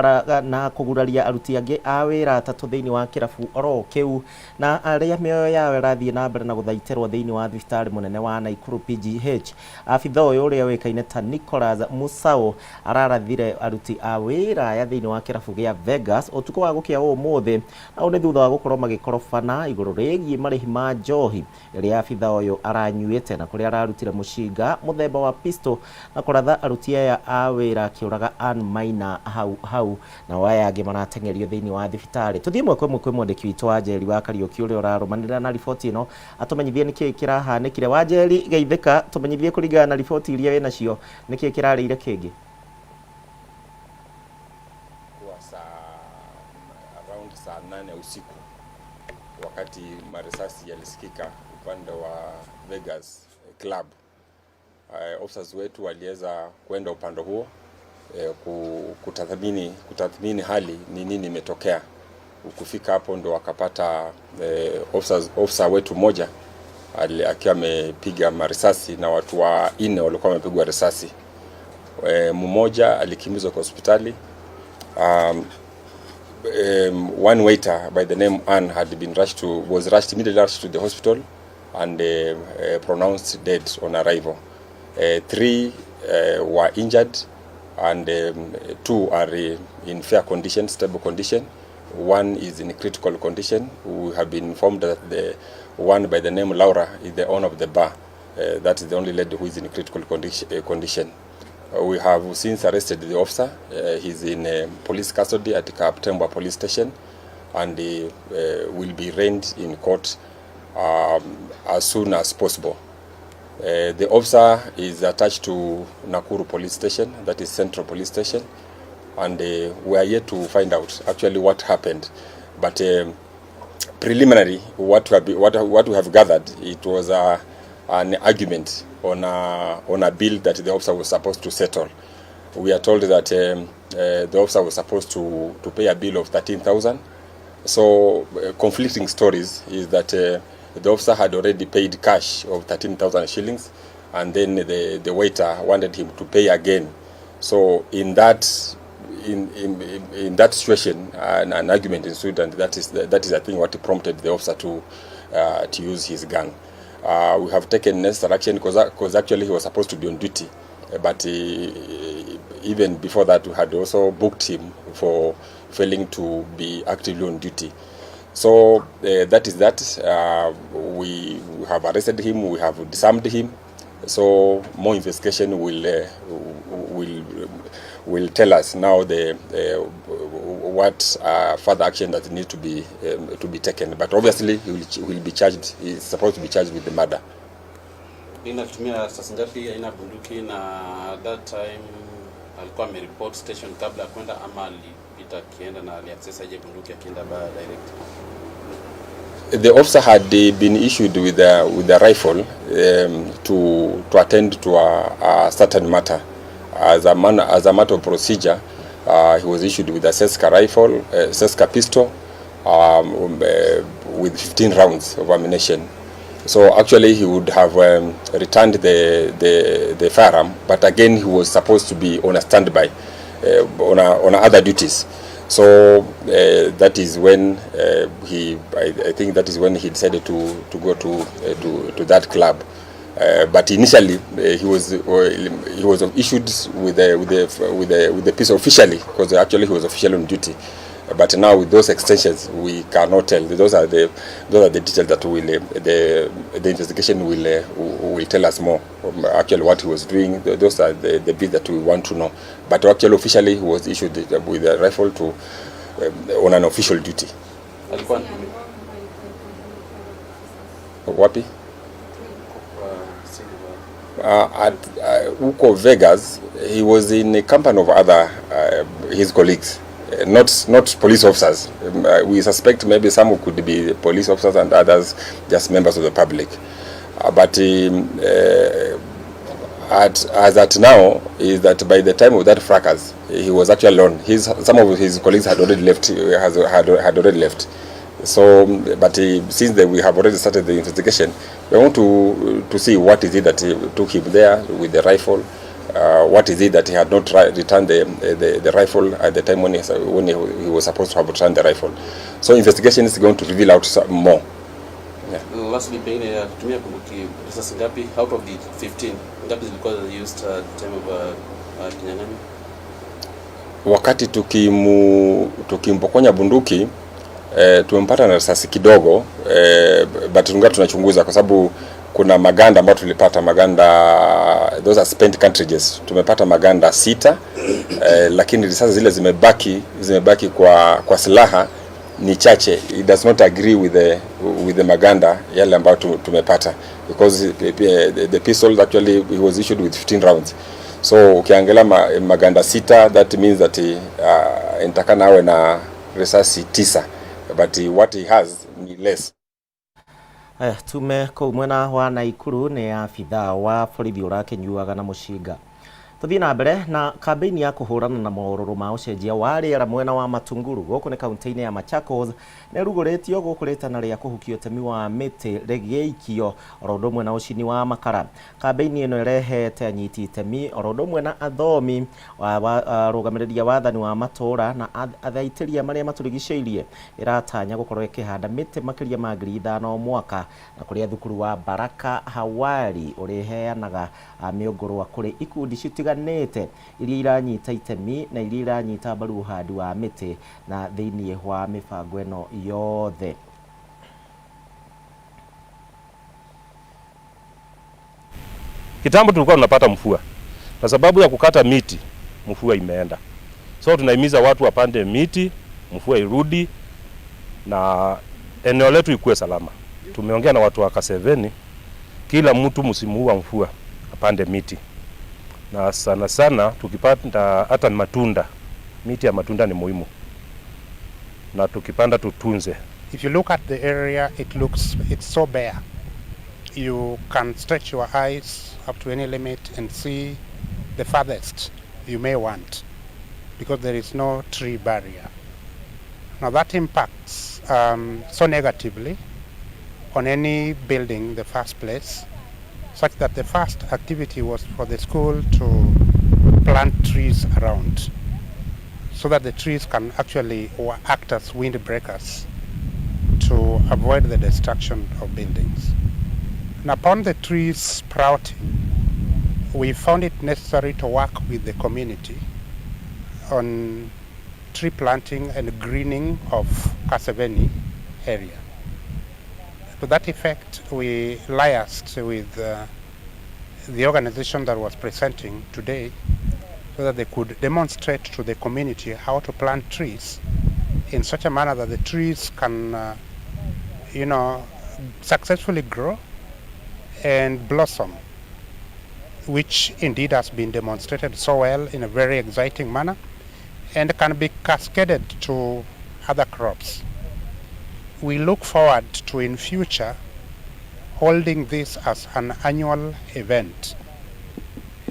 na kũguraria aruti angĩ a wĩra atatũ thĩinĩ wa kĩrabu oro kĩu, na arĩa mĩoyo yao ĩrathiĩ na mbere na gũthaitĩrwo thĩinĩ wa thibitarĩ mũnene wa Naikuru PGH. Abitha ũyũ ũrĩa ũĩkaine ta Nicholas Musau ararathire aruti a wĩra aya thĩinĩ wa kĩrabu gĩa Vegas ũtukũ wa gũkĩa ũmũthĩ, na ũũ nĩ thutha wa gũkorwo magĩkorobana igũrũ rĩgiĩ marĩhi ma njohi ĩrĩa abitha ũyũ aranyuĩte, na kũrĩa ararutire mũcinga mũthemba wa pistol na kũratha aruti aya a wĩra akĩũraga Ann Maina hau hau, na aya angĩ marateng'erio thĩinĩ wa thibitarĩ. Tũthiĩ ĩmwe kwa ĩmwe kwĩ mwandĩki witũ wa Njeri wa Kariũki ũrĩa ũrarũmanĩrĩra na riboti ĩno atũmenyithie nĩkĩĩ kĩrahanĩkire. Wa Njeri, geithĩka, tũmenyithie kũringana na riboti iria wĩ nacio nĩkĩĩ kĩrarĩire kĩngĩ. Kwa saa around saa 8 usiku wakati marisasi yalisikika upande wa Vegas Club. Officers wetu waliweza kwenda upande huo kutathmini hali ni nini imetokea. Ukufika hapo ndo wakapata officer wetu mmoja akiwa amepiga marisasi na watu wanne walikuwa wamepigwa risasi. Mmoja alikimbizwa kwa hospitali. One waiter by the name Ann had been rushed to was rushed immediately rushed to the hospital and pronounced dead on arrival. Three were injured and two are in fair condition, stable condition. One is in critical condition. We have been informed that the one by the name Laura is the owner of the bar. That is the only lady who is in critical condition. We have since arrested the officer. He's in police custody at Kaptembwa Police Station and will be arraigned in court as soon as possible. The officer is attached to Nakuru Police Station, that is Central Police Station, and we are yet to find out actually what happened. But preliminary, what we have gathered, it was an argument on a bill that the officer was supposed to settle. We are told that the officer was supposed to pay a bill of 13,000. So conflicting stories is that the officer had already paid cash of 13,000 shillings, and then the waiter wanted him to pay again. So in that situation, an argument ensued, and that is I think what prompted the officer to use his gun. We have taken necessary action because actually he was supposed to be on duty, but even before that we had also booked him for failing to be actively on duty. So that is that. We have arrested him, we have disarmed him. So more investigation will tell us now the what further action that needs to be taken. But obviously he will be charged. He is supposed to be charged with the murder. Inatumia risasi ngapi aina ya bunduki, na that time alikuwa ameripot station kabla ya kwenda ama alipita akienda na aliaccess aje bunduki akienda bar direct? The officer had been issued with a rifle to attend to a certain matter. As a matter of procedure, he was issued with a Ceska rifle, Ceska pistol, with 15 rounds of ammunition. So actually, he would have returned the firearm, but again, he was supposed to be on a standby, on other duties. So that is when I think that is when he decided to go to that club. But initially, he was issued with the piece officially, because actually he was officially on duty. But now with those extensions, we cannot tell. Those are the details that will the investigation will tell us more. Actually, what he was doing. Those are the bit that we want to know. But actually, officially, he was issued with a rifle to on an official duty. Alikuwa Wapi? Silver. At huko Vegas, he was in a company of other his colleagues, not police officers. We suspect maybe some could be police officers and others just members of the public. But as at now, is that by the time of that fracas, he was actually alone. His some of his colleagues had already left. Has had had already left. So, but since then we have already started the investigation, we want to see what is it that took him there with the rifle. What is it that he had not returned the rifle at the time when he was supposed to have returned the rifle. So investigation is going to reveal out some more. Yeah. Lastly, pengine alitumia bunduki risasi ngapi out of the 15 ngapi zilikuwa used at the time of kinyang'anyo? Wakati tukimpokonya bunduki, tumempata na risasi kidogo, but tungali tunachunguza kwa sababu kuna maganda ambayo tulipata maganda, those are spent cartridges. Tumepata maganda 6, lakini risasi zile zimebaki kwa silaha ni chache. It does not agree with the maganda yale ambayo tumepata because the pistol, actually he was issued with 15 rounds, so ukiangalia maganda 6, that means that inatakana awe na risasi 9, but what he has ni be less. Aya, tume kũu mwena wa Naikuru nĩ abithaa wa borithi ũrakĩnyuaga na mũcinga. Tuthiĩ na mbere na kambĩini ya kũhũrana na morũrũ ma ũcenjia wa rĩera mwena wa Matunguru gũkũ nĩ kaunti-inĩ ya Machakos nĩ rugũrĩtio gũkũ rĩtana rĩa kũhukia ũtemi wa mĩtĩ rĩgĩikio oro ũndũ ũmwe na ũcini wa makara. Kambĩini ĩno ĩrehete anyiti itemi oro ũndũ ũmwe na athomi, arũgamĩrĩri a wathani wa matũũra na athaitĩria marĩa matũrigicĩirie. Ĩratanya gũkorwo ĩkĩhanda mĩtĩ makĩria ma 5,000 o mwaka na kũrĩa thukuru wa Baraka Hawari ũrĩheanaga mĩũngũrwa kũrĩ ikundi citiganĩte iria iranyita itemi na iria iranyita mbaru ũhandi wa mĩtĩ na thĩinĩ wa mĩbango ĩno yothe. Kitambo tulikuwa tunapata mvua. Kwa sababu ya kukata miti, mvua imeenda. So tunahimiza watu wapande miti, mvua irudi na eneo letu ikuwe salama. Tumeongea na watu wa Kaseveni, kila mtu msimu huu wa mvua apande miti. Na sana sana tukipanda hata matunda, miti ya matunda ni muhimu. Na tukipanda tutunze. If you look at the area, it's so bare. You can stretch your eyes up to any limit and see the farthest you may want, because there is no tree barrier. Now that impacts so negatively on any building in the first place, such that the first activity was for the school to plant trees around, so that the trees can actually act as windbreakers to avoid the destruction of buildings. And upon the trees sprouting, we found it necessary to work with the community on tree planting and greening of Kaseveni area. To that effect, we liaised with the organization that was presenting today so that they could demonstrate to the community how to plant trees in such a manner that the trees can, successfully grow and blossom, which indeed has been demonstrated so well in a very exciting manner and can be cascaded to other crops. We look forward to, in future, holding this as an annual event.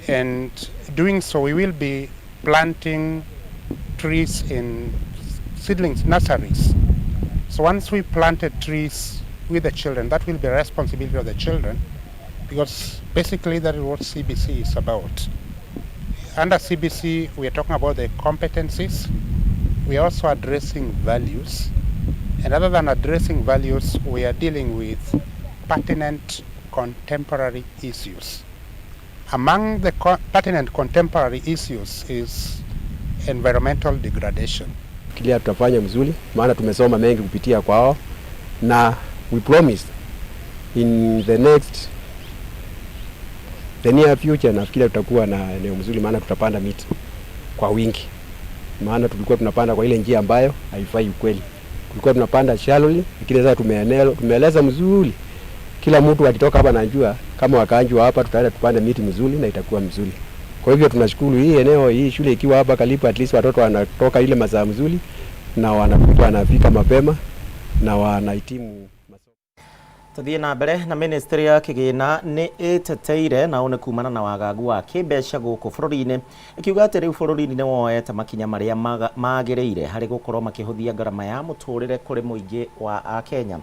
And doing so, we will be planting trees in seedlings nurseries. So once we planted trees with the children, that will be a responsibility of the children, because basically that is what CBC is about. Under CBC, we are talking about the competencies. We are also addressing values. And other than addressing values, we are dealing with pertinent contemporary issues. Among the pertinent contemporary issues is environmental degradation. Kile tutafanya mzuri, maana tumesoma mengi kupitia kwao, na we promise in the near future nafikiri tutakuwa na eneo mzuri, maana tutapanda miti kwa wingi. Maana tulikuwa tunapanda kwa ile njia ambayo haifai ukweli. Tulikuwa tunapanda shallowly, lakini sasa tumeeleza mzuri. Kila mtu akitoka hapa anajua kama wakaanjwa hapa tutaenda tupande miti mzuri na itakuwa mzuri. Kwa hivyo tunashukuru hii eneo, hii shule ikiwa hapa karibu, at least watoto wanatoka ile masaa mzuri na wanakuja wanafika mapema na wanahitimu. Tuthiĩ na mbere na ministry ya kĩgĩna nĩ ĩteteire na nĩ kumana na wagagu wa kĩmbeca gũkũ bũrũri-inĩ, ĩkiuga atĩ rĩu bũrũri-inĩ nĩ woete makinya marĩa magĩrĩire harĩ gũkorwo makĩhũthia ngarama ya mũtũrĩre kũrĩ mũingĩ wa Akenya.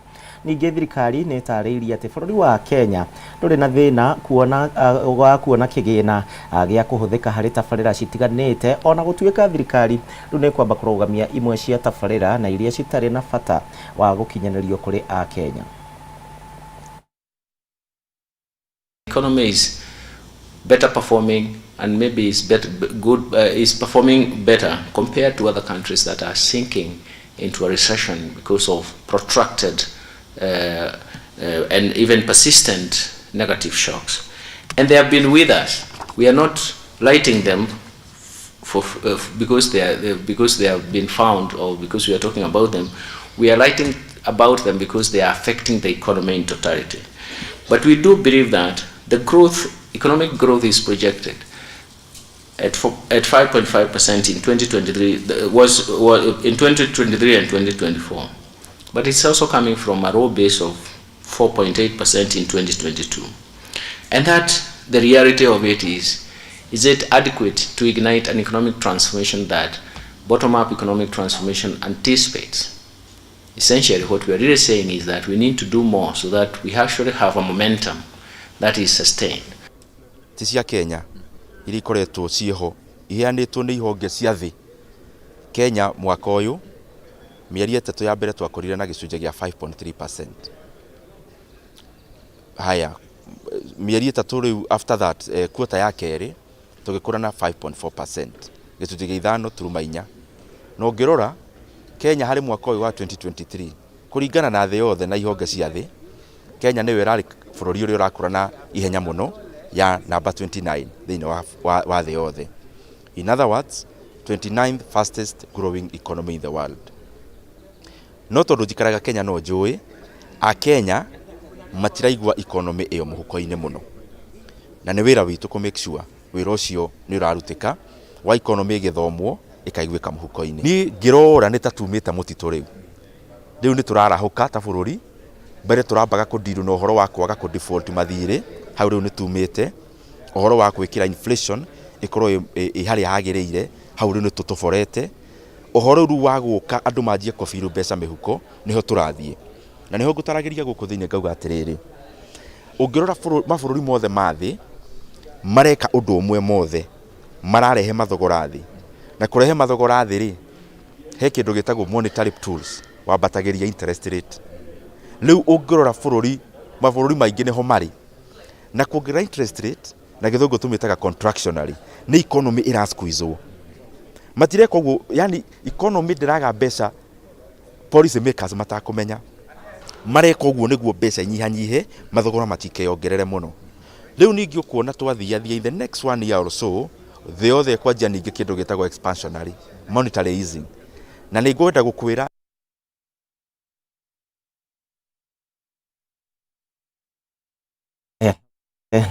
Ningĩ thirikari nĩ ĩtarĩirie atĩ bũrũri wa Kenya ndũrĩ na thĩna wa kuona kĩgĩna gĩa kũhũthĩka harĩ tabarĩra citiganĩte, ona gũtuĩka thirikari rĩu nĩ kwamba kũrũgamia imwe cia tabarĩra na iria citarĩ na bata wa gũkinyanĩrio kũrĩ Akenya. Economy is better performing and maybe is better, good, is performing better compared to other countries that are sinking into a recession because of protracted and even persistent negative shocks. And they have been with us. We are not lighting them for because they have been found or because we are talking about them. We are lighting about them because they are affecting the economy in totality. But we do believe that the growth, economic growth is projected at 5.5% in 2023, was in 2023 and 2024. But it's also coming from a low base of 4.8% in 2022. And that the reality of it is, is it adequate to ignite an economic transformation that bottom-up economic transformation anticipates? Essentially, what we are really saying is that we need to do more so that we actually have a momentum that is sustained. Ti cia Kenya iria ikoretwo ciĩho iheanĩtwo nĩ ihonge cia thĩ. Kenya mwaka ũyũ mĩeri 3 ya mbere twakũrire na gĩcunjĩ gĩa 5.3%. Haya, mĩeri 3 rĩu after that, quarter ya kerĩ tũgĩkũra na 5.4%, gĩcunjĩ gĩa 5.4. Na ũngĩrora Kenya harĩ mwaka ũyũ wa 2023 kũringana na thĩ yothe na ihonge cia thĩ, Kenya nĩyo ĩrarĩ bũrũri ũrĩa ũrakũra na ihenya mũno ya namba 29 thĩinĩ wa thĩ yothe. In other words, 29th fastest growing economy in the world. No tondũ njikaraga Kenya no njũĩ a Kenya matiraigua economy ĩyo mũhuko-inĩ mũno, na nĩ wĩra witũ kũ make sure wĩra ũcio nĩ ũrarutĩka wa economy ĩgĩthomwo ĩkaiguĩka mũhuko-inĩ. Niĩ ngĩrora nĩ ta tumĩte mũtitũ rĩu, rĩu nĩ tũrarahũka ta bũrũri. Mbere tũrambaga kũndiru na ũhoro wa kwaga kũ default mathirĩ, hau rĩu nĩ tumĩte. Ũhoro wa gwĩkĩra inflation ĩkorwo ĩ harĩa hagĩrĩire, hau rĩu nĩ tũtoborete. Ũhoro rĩu wa gũka andũ manjie kũbiru mbeca mĩhuko, nĩho tũrathiĩ. Na nĩho ngũtaragĩria gũkũ thĩinĩ ngauga atĩrĩrĩ, ũngĩrora mabũrũri mothe ma thĩ mareka ũndũ ũmwe, mothe mararehe mathogora thĩ. Na kũrehe mathogora thĩ rĩ, he kĩndũ gĩtagwo monetary tools, wambatagĩria interest rate. Rĩu ũngĩrora mabũrũri maingĩ nĩho marĩ na kuongerera interest rate, na gĩthũngũ tũmĩtaga contractionary, nĩ economy ĩrasqueezwo. Matireka ũguo, yani economy ndĩraga mbeca, policy makers matakũmenya mareka ũguo nĩguo mbeca inyihanyihe, mathogora matikeyongerere mũno. Rĩu ningĩ ũkuona twathiathia in the next one year or so, thĩ yothe ĩkwanjia ningĩ kĩndũ gĩtagwo expansionary monetary easing. Na nĩ ngwenda gũkwĩra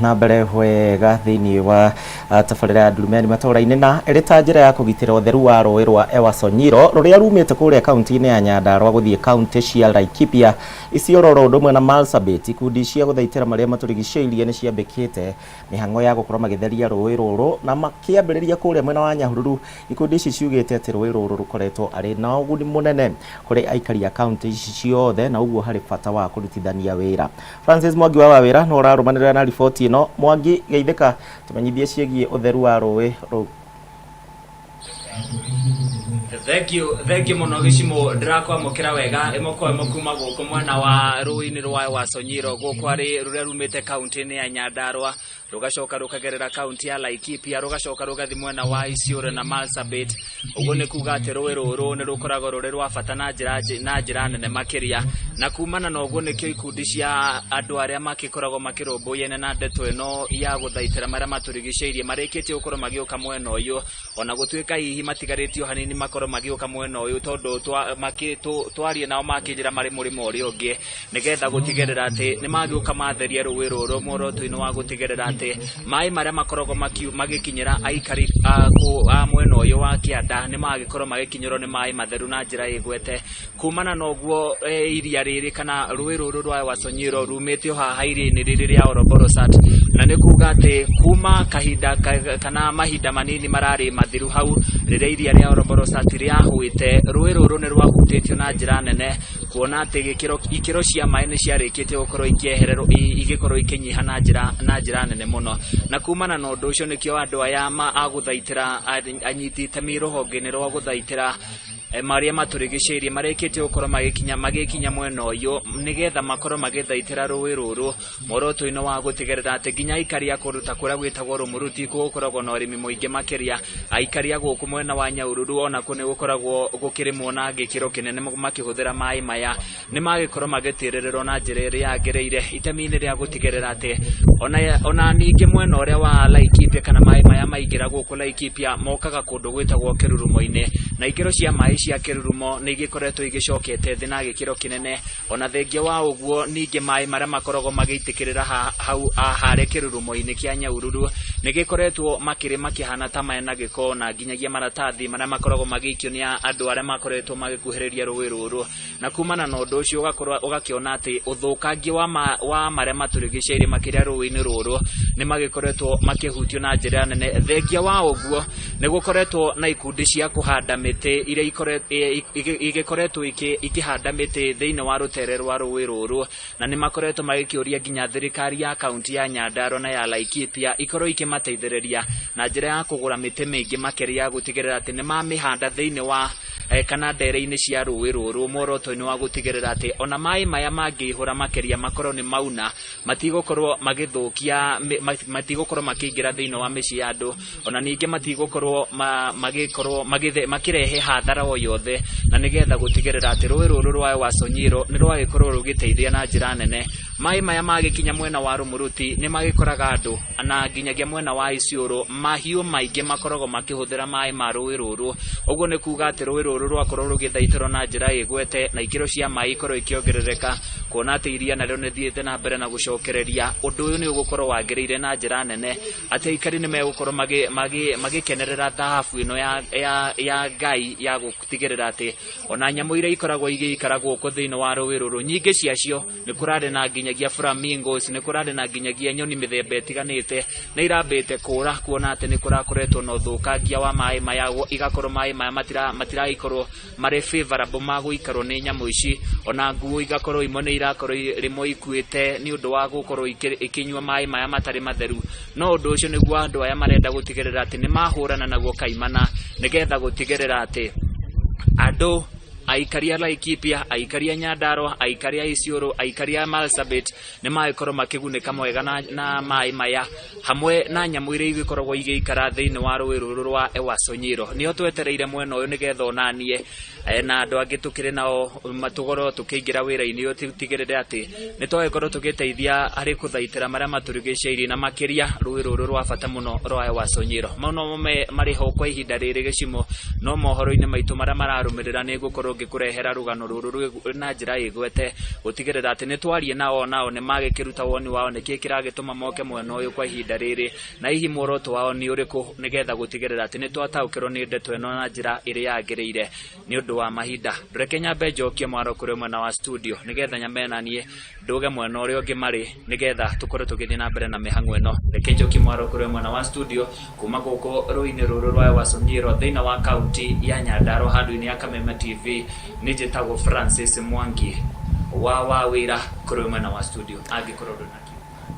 Na mbere wega thĩinĩ wa tabarĩra ya Ndurumeni matũũra-inĩ, na ĩrĩ ta njĩra ya kũgitĩra ũtheru wa rũĩ rwa Ewaso Nyiro rũrĩa rumĩte kũrĩa kaunti-inĩ ya Nyandarua gũthiĩ kaunti cia Laikipia, Isiolo oro ũndũ ũmwe na Marsabit, ikundi cia gũthaitĩra marĩa matũrigicĩirie nĩ ciambĩkĩte mĩhang'o ya gũkorwo magĩtheria rũĩ rũrũ na makĩambĩrĩria kũrĩa mwena wa Nyahururu. Ikundi ici ciugĩte atĩ rũĩ rũrũ rũkoretwo arĩ na ũguni mũnene kũrĩ aikari a kaunti ici ciothe, na ũguo harĩ bata wa kũrutithania wĩra. Francis Mwangi wa Wawĩra no ũrarũmanĩrĩra na riboti ĩno. Mwangi, geithĩka, tũmenyithie ciĩgiĩ ũtheru wa rũĩ rũu. Thank you, thank you mũno Gĩcimũ, ndĩrakwamũkĩra wega ĩmwe kwa ĩmwe kuma gũkũ mwena wa rũĩ-inĩ rwa Ewaso Nyiro gũkũ arĩ rũrĩa rumĩte kaunti-inĩ ya Nyandarua, rũgacoka rũkagerera kaunti ya Laikipia, rũgacoka rũgathiĩ mwena wa Isiolo na Marsabit. Ũguo nĩ kuga atĩ rũĩ rũrũ nĩ rũkoragwo rũrĩ rwa bata na njĩra nene makĩria, na kumana na ũguo nĩkĩo ikundi cia andũ arĩa makĩkoragwo makĩrũmbũyania na ndeto ĩno ya gũthaitĩra marĩa matũrigicĩirie marĩkĩtie gũkorwo magĩũka mwena ũyũ, ona gũtuĩka hihi matigarĩtio hanini makorwo magĩũka mwena ũyũ, tondũ twarie nao makĩnjĩra marĩ mũrĩmo ũrĩa ũngĩ, nĩgetha gũtigĩrĩra atĩ nĩ magĩũka matheria rũĩ rũrũ, muoroto-inĩ wa gũtigĩrĩra atĩ maĩ marĩa makoragwo magĩkinyĩra aikari a mwena ũyũ wa kĩanda nĩ magĩkorwo magĩkinyĩrwo nĩ maĩ matheru na njĩra ĩgwete. Kumana na ũguo, iria rĩrĩ kana rũĩ rũrũ rwa Ewaso Nyiro rumĩte o haha iria-inĩ rĩrĩ rĩa Oroborosat, na nĩ kuga atĩ kuma kahinda kana mahinda manini mararĩ mathiru hau rĩrĩa iria rĩa Oroborosat rĩahũĩte, rũĩ rũrũ nĩ rwahutĩtio na njĩra nene, kuona atĩ ikĩro cia maĩ nĩ ciarĩkĩtie gũkorwo ikĩehererwo, igĩkorwo ikĩnyiha na njĩra nene mũno. Na kumana na ũndũ ũcio nĩkĩo andũ aya a gũthaitĩra, anyiti itemi rũhonge-inĩ rwa gũthaitĩra marĩa matũrigicĩirie marĩkĩtie gũkorwo magĩkinya mwena ũyũ, nĩgetha makorwo magĩthaitĩra rũĩ rũrũ, muoroto-inĩ wa gũtigĩrĩra atĩ nginya aikari a kũndũ ta kũrĩa gwĩtagwo Rũmũruti, gũkoragwo na ũrĩmi mũingĩ makĩria, aikari a gũkũ mwena wa Nyahururu onakuo nĩ gũkoragwo gũkĩrĩmwo na gĩkĩro kĩnene makĩhũthĩra maĩ maya, nĩ magĩkorwo magĩtirĩrĩrwo na njĩra ĩrĩa yagĩrĩire, itemi-inĩ rĩa gũtigĩrĩra atĩ ona ningĩ mwena ũrĩa wa Laikipia kana maĩ maya maingĩra gũkũ Laikipia mokaga kũndũ gwĩtagwo Kĩrurumo-inĩ, na ikĩro cia maĩ cia Kĩrurumo nĩ igĩkoretwo igĩcokete thĩ na gĩkĩro kĩnene. Ona thengia wa ũguo, ningĩ maĩ marĩa makoragwo magĩitĩkĩrĩra hau harĩa Kĩrurumo-inĩ kĩa Nyahururu nĩ Nĩ gĩkoretwo makĩrĩ makĩhana ta mena gĩko na nginyagia maratathi marĩa makoragwo magĩikio nĩ andũ arĩa makoretwo magĩkuhĩrĩria rũĩ rũrũ, na kumana na ũndũ ũcio ũgakorwo ũgakĩona atĩ ũthũkangia wa marĩa matũrigicĩirie makĩria rũĩ-inĩ rũrũ nĩ magĩkoretwo makĩhutio na njĩra nene. Thengia wa ũguo nĩ gũkoretwo na ikundi cia kũhanda mĩtĩ iria igĩkoretwo ikĩhanda mĩtĩ thĩinĩ wa rũtere rwa rũĩ rũrũ, na nĩ makoretwo magĩkĩũria nginya thirikari ya kaunti ya Nyandarua na ya Laikipia ikorwo ikĩmateithĩrĩria na njĩra ya kũgũra mĩtĩ mĩingĩ makĩria gũtigĩrĩra atĩ nĩ mamĩhanda thĩinĩ wa kana ndere-inĩ cia rũĩ rũrũ, muoroto-inĩ wa gũtigĩrĩra atĩ ona maĩ maya mangĩihũra makĩria makorwo nĩ mauna, matigũkorwo magĩthũkia, matigũkorwo makĩingĩra thĩinĩ wa mĩciĩ ya andũ, ona ningĩ matigũkorwo magĩkorwo makĩrehe hathara o yothe, na nĩgetha gũtigĩrĩra atĩ rũĩ rũrũ rwa Ewaso Nyiro nĩ rwagĩkorwo rũgĩteithia na njĩra nene. Maĩ maya magĩkinya mwena wa Rumuruti nĩ magĩkoraga andũ na nginyagia mwena wa Isiolo mahiũ maingĩ makoragwo makĩhũthĩra maĩ ma rũĩ rũrũ. Ũguo nĩ kuga atĩ rũĩ rũrũ rwakorwo rũgĩthaitĩrwo na njĩra ĩgwete na ikĩro cia maĩ ikorwo ikĩongerereka, kuona atĩ iria narĩo nĩ thiĩte na mbere na gũcokereria. Ũndũ ũyũ nĩ ũgũkorwo wagĩrĩire na njĩra nene atĩ aikari nĩ megũkorwo magĩkenerera thahabu ĩno ya Ngai ya gũtigĩrĩra atĩ ona nyamũ iria ikoragwo igĩikara gũkũ thĩinĩ wa rũĩ rũrũ nyingĩ ciacio nĩ kũrarĩ na nginyagia flamingos, nĩ kũrarĩ na nginyagia nyoni mĩthemba ĩtiganĩte na irambĩte kũra, kuona atĩ nĩ kũrakoretwo na ũthũkangia wa maĩ maya, igakorwo maĩ maya matiragĩkorwo marĩ favorable ma gũikarwo nĩ nyamũ ici, ona nguo igakorwo imwe nĩ irakorwo rĩmwe ikuĩte nĩ ũndũ wa gũkorwo ikĩnyua maĩ maya matarĩ matheru. No ũndũ ũcio nĩguo andũ aya marenda gũtigĩrĩra atĩ nĩ mahũrana naguo kaimana, nĩgetha gũtigĩrĩra atĩ andũ aikari a Laikipia, aikari a Nyandarua, aikari a Isiolo, aikari a Marsabit nĩ magĩkorwo makĩgunĩka mwega na maĩ maya hamwe na nyamũ iria igĩkoragwo igĩikara thĩinĩ wa rũĩ rũrũ rwa Ewaso Nyiro. Nĩo twetereire mwena ũyũ nĩgetha onanie na andũ angĩ tũkĩrĩ nao matũgorwo tũkĩingĩra wĩra-inĩ ũyũ, tũtigĩrĩre atĩ nĩ twagĩkorwo tũgĩteithia harĩ kũthaitĩra marĩa matũrigicĩirie na makĩria rũĩ rũrũ rwa bata mũno rwa Ewaso Nyiro. Mau no marĩ ho kwa ihinda rĩrĩ gĩcimo, no mohoro-inĩ maitũ marĩa mararũmĩrĩra nĩ ngũkorwo ngĩkũrehera rũgano rũrũ na njĩra ĩgwete gũtigĩrĩra atĩ nĩ twarie nao nao nĩ magĩkĩruta woni wao nĩkĩ kĩragĩtũma moke mwena ũyũ kwa ihinda rĩrĩ na hihi muoroto wao nĩ ũrĩkũ, nĩgetha gũtigĩrĩra atĩ nĩ twataũkĩrwo nĩ ndeto ĩno na njĩra ĩrĩa yagĩrĩire. Nĩ ũndũ wa mahinda reke nyambe njokie mwaro kũrĩ mwena wa studio nĩgetha nyambe naniĩ nduge mwena ũrĩa ũngĩ marĩ nĩgetha tũkorwo tũgĩthiĩ na mbere na mĩhang'o ĩno. Reke njokie mwaro kũrĩ mwena wa studio kuma gũkũ rũĩ-inĩ rũrũ rwa Ewaso Nyiro thĩinĩ wa kaunti ya Nyandarua handũ-inĩ ya Kameme TV. Nĩ njĩtagwo Francis Mwangi wa wĩra kũrĩ mwena wa studio angĩkorwo ndũna.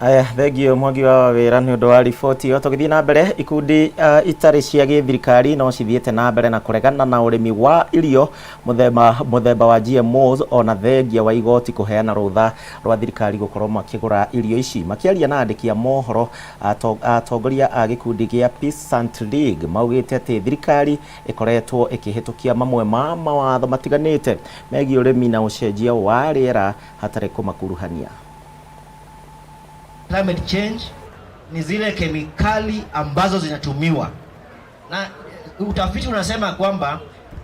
Aya, thengio Mwangi wa wĩra nĩ ũndũ wa riboti ĩyo. Tũgĩthiĩ na mbere, ikundi itarĩ cia gĩthirikari no cithiĩte na mbere na kũregana na ũrĩmi wa irio mũthemba wa GMOs, ona thengia wa igoti kũheana rũtha rwa thirikari gũkorwo makĩgũra irio ici. Makĩaria na andĩki a mohoro, atongoria a gĩkundi gĩa Peasant League maugĩte atĩ thirikari ĩkoretwo ĩkĩhĩtũkia mamwe ma mawatho matiganĩte megiĩ ũrĩmi na ũcenjia wa rĩera hatarĩ kũmakuruhania. Climate change ni zile kemikali ambazo zinatumiwa, na utafiti unasema kwamba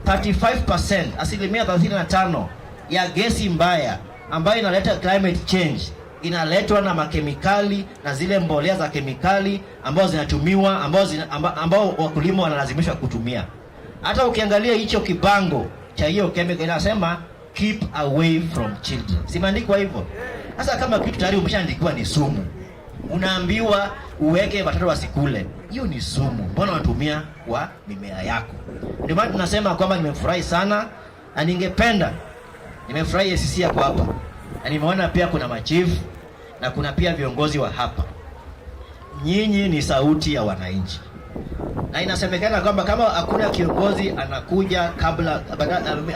35%, asilimia 35 ya gesi mbaya ambayo inaleta climate change inaletwa na makemikali na zile mbolea za kemikali ambazo zinatumiwa, ambao wakulima wanalazimishwa kutumia. Hata ukiangalia hicho kibango cha hiyo chemical inasema keep away from children, simeandikwa hivyo? Sasa kama kitu tayari umeshaandikiwa ni sumu, unaambiwa uweke watoto wasikule, hiyo ni sumu, mbona unatumia kwa mimea yako? Ndio maana tunasema kwamba nimefurahi sana na ningependa, nimefurahi ACC yako hapa na nimeona pia kuna machifu na kuna pia viongozi wa hapa. Nyinyi ni sauti ya wananchi, na inasemekana kwamba kama hakuna kiongozi anakuja kabla,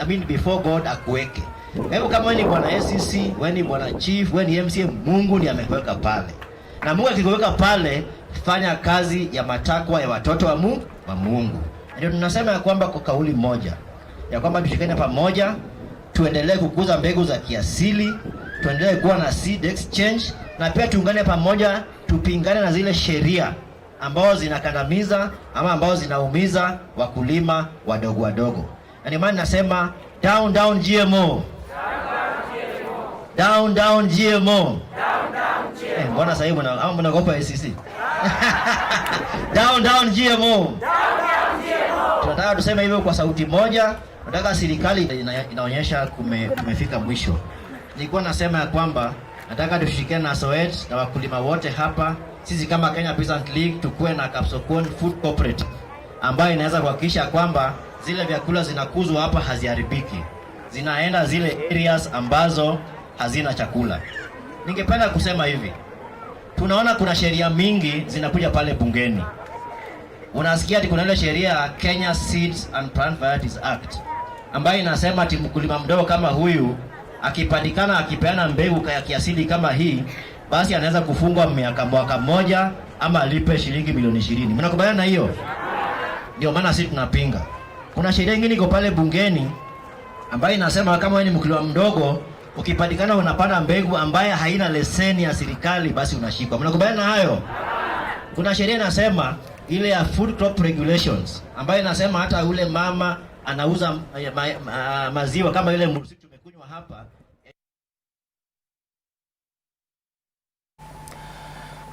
I mean before God akuweke. Kwa hivyo kama wewe ni bwana ACC, wewe ni bwana chief, wewe ni MCA, Mungu ndiye amekuweka pale. Na Mungu akikuweka pale, fanya kazi ya matakwa ya watoto wa Mungu. Ndio tunasema ya kwamba kwa kauli moja, ya kwamba tushikane pamoja, tuendelee kukuza mbegu za kiasili, tuendelee kuwa na seed exchange, na pia tuungane pamoja, tupingane na zile sheria ambao zinakandamiza ama ambao zinaumiza wakulima wadogo wadogo. Na ndio maana nasema down down GMO. Down down GMO. Mbona sasa hivi mnaogopa ACC? Down down GMO. Tunataka tuseme hivyo kwa sauti moja. Nataka serikali inaonyesha kumefika mwisho. Nilikuwa nasema ya kwamba nataka tushirikiane na Soet na wakulima wote hapa. Sisi kama Kenya Peasant League tukuwe na Kapsokon Food Cooperative ambayo inaweza kuhakikisha kwamba zile vyakula zinakuzwa hapa haziharibiki, zinaenda zile areas ambazo hazina chakula. Ningependa kusema hivi, tunaona kuna sheria mingi zinakuja pale bungeni. Unasikia ati kuna ile sheria ya Kenya Seeds and Plant Varieties Act ambayo inasema ati mkulima mdogo kama huyu akipatikana akipeana mbegu ya kiasili kama hii, basi anaweza kufungwa mwaka mmoja ama alipe shilingi milioni 20. Mnakubaliana na hiyo? Ndio maana sisi tunapinga. Kuna sheria nyingine iko pale bungeni ambayo inasema kama wewe ni mkulima mdogo ukipatikana unapanda mbegu ambaye haina leseni ya serikali basi unashikwa. Mnakubaliana na hayo? Kuna sheria inasema ile ya food crop regulations ambayo inasema hata ule mama anauza maziwa kama ile mursik tumekunywa hapa.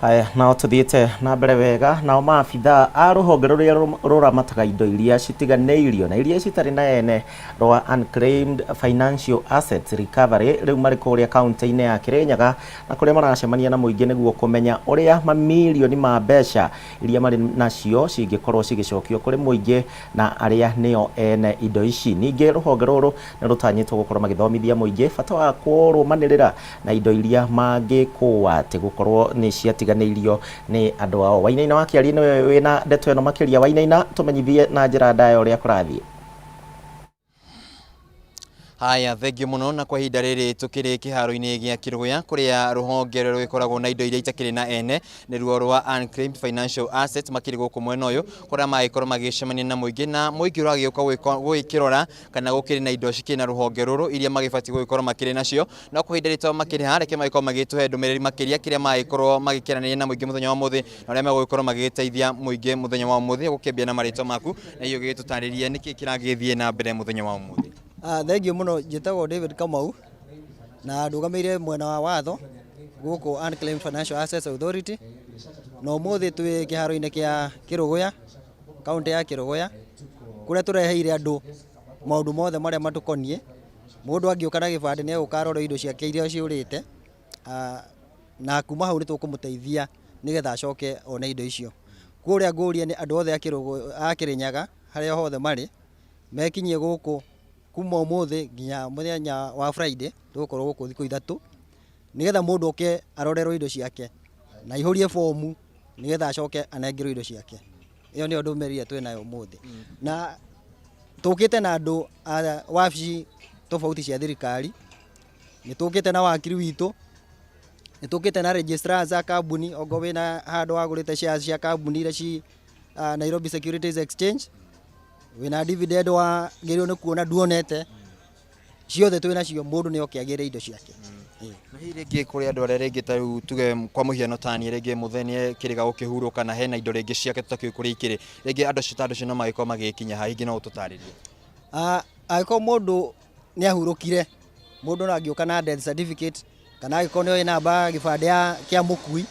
Haya, nao tuthiĩte na mbere wega. Nao maabithaa a rũhonge rũrĩa rũramataga indo iria citiganĩirio na iria citarĩ na ene rwa Unclaimed Financial Assets Recovery rĩu marĩ kũrĩa kaunti-inĩ ya Kirinyaga na kũrĩa maracemania na mũingĩ nĩguo kũmenya ũrĩa mamirioni ma mbeca iria marĩ nacio cingĩkorwo cigĩcokio kũrĩ mũingĩ na arĩa nĩo ene indo ici. Ningĩ rũhonge rũrũ nĩ rũtanyĩtwo gũkorwo magĩthomithia mũingĩ bata wa kũrũmanĩrĩra na indo iria mangĩkũa atĩ gũkorwo nĩ ciatiganĩirio nĩ andũ ao. Wainaina wa Kĩarie nĩwe wĩna ndeto ĩno makĩria. Wainaina, tũmenyithie na njĩra ndaya ũrĩa kũrathiĩ. Haya, thengio muno. Na kwa ihinda rĩrĩ tũkĩrĩ kĩharo-inĩ gĩa Kĩrũgũya kũrĩa rũhonge rũrĩa rũgĩkoragwo na indo iria itakĩrĩ na ene nĩruo rwa Unclaimed Financial Assets makĩrĩ gũkũ mwena ũyũ kũrĩa magĩkorwo magĩcemania na mũingĩ na mũingĩ ũragĩũka gũgĩkĩrora kana gũkĩrĩ na indo cikĩrĩ na rũhonge rũrũ iria magĩbatiĩ gũgĩkorwo makĩrĩ nacio. No kwa ihinda rĩrĩ makĩrĩ haha, reke magĩkorwo magĩtũhe ndũmĩrĩri makĩria kĩrĩa magĩkorwo magĩkĩaranĩria na mũingĩ mũthenya wa ũmũthĩ na ũrĩa megũgĩkorwo magĩgĩteithia mũingĩ mũthenya wa ũmũthĩ. Gũkĩambia na marĩtwa maku na hihi ũgĩgĩtũtarĩrie nĩkĩ kĩragĩthiĩ na mbere mũthenya wa ũmũthĩ. Thengiũ mũno. Njĩtagwo David Kamau na ndũgamĩire mwena wa watho gũkũ Unclaimed Financial Assets Authority, na ũmũthĩ twĩ kĩharo-inĩ kĩa Kĩrũgũya, kaũntĩ ya Kĩrũgũya, kũrĩa tũreheire andũ maũndũ mothe marĩa matũkoniĩ. Mũndũ angĩũka na gĩbandĩ nĩ egũka arore indo ciake iria ciũrĩte, na kuma hau nĩ tũkũmũteithia nĩgetha acoke one indo icio. Kuo ũrĩa ngũria nĩ andũ othe a Kĩrĩnyaga harĩa hothe marĩ mekinyie gũkũ kuma ũmũthĩ nginya mũthenya wa Friday. Tũgũkorwo gũkũ thikũ 3 nĩgetha mũndũ oke arorerwo indo ciake na aihũrie bomu nĩgetha acoke anengerwo indo ciake. Ĩyo nĩyo ndũmĩrĩri ĩrĩa twĩnayo ũmũthĩ. Na tũkĩte na andũ a wabici tofauti cia thirikari, nĩ tũkĩte na wakiri witũ, nĩ tũkĩte na registrars a kambuni. Okorwo wĩna handũ wagũrĩte shares cia kambuni iria ci Nairobi Securities Exchange, wĩna dividend wagĩrĩirwo nĩ kuona nduonete, ciothe twĩ nacio. Mũndũ nĩ oke agĩre indo ciake. Na hihi rĩngĩ kũrĩ andũ arĩa rĩngĩ ta rĩu tuge kwa mũhiano tani rĩngĩ mũthee kĩrĩga gũkĩhurũka na hena indo rĩngĩ ciake tũtakĩũĩ kũrĩa ikĩrĩ, rĩngĩ andũ acio ta andũ acio no magĩkorwo magĩkinya haha, ingĩ no ũtũtarĩrie? Angĩkorwo mũndũ nĩ ahurũkire, mũndũ no angĩũka na death certificate kana angĩkorwo nĩ oĩ namba ya gĩbandĩ kĩa mũkui,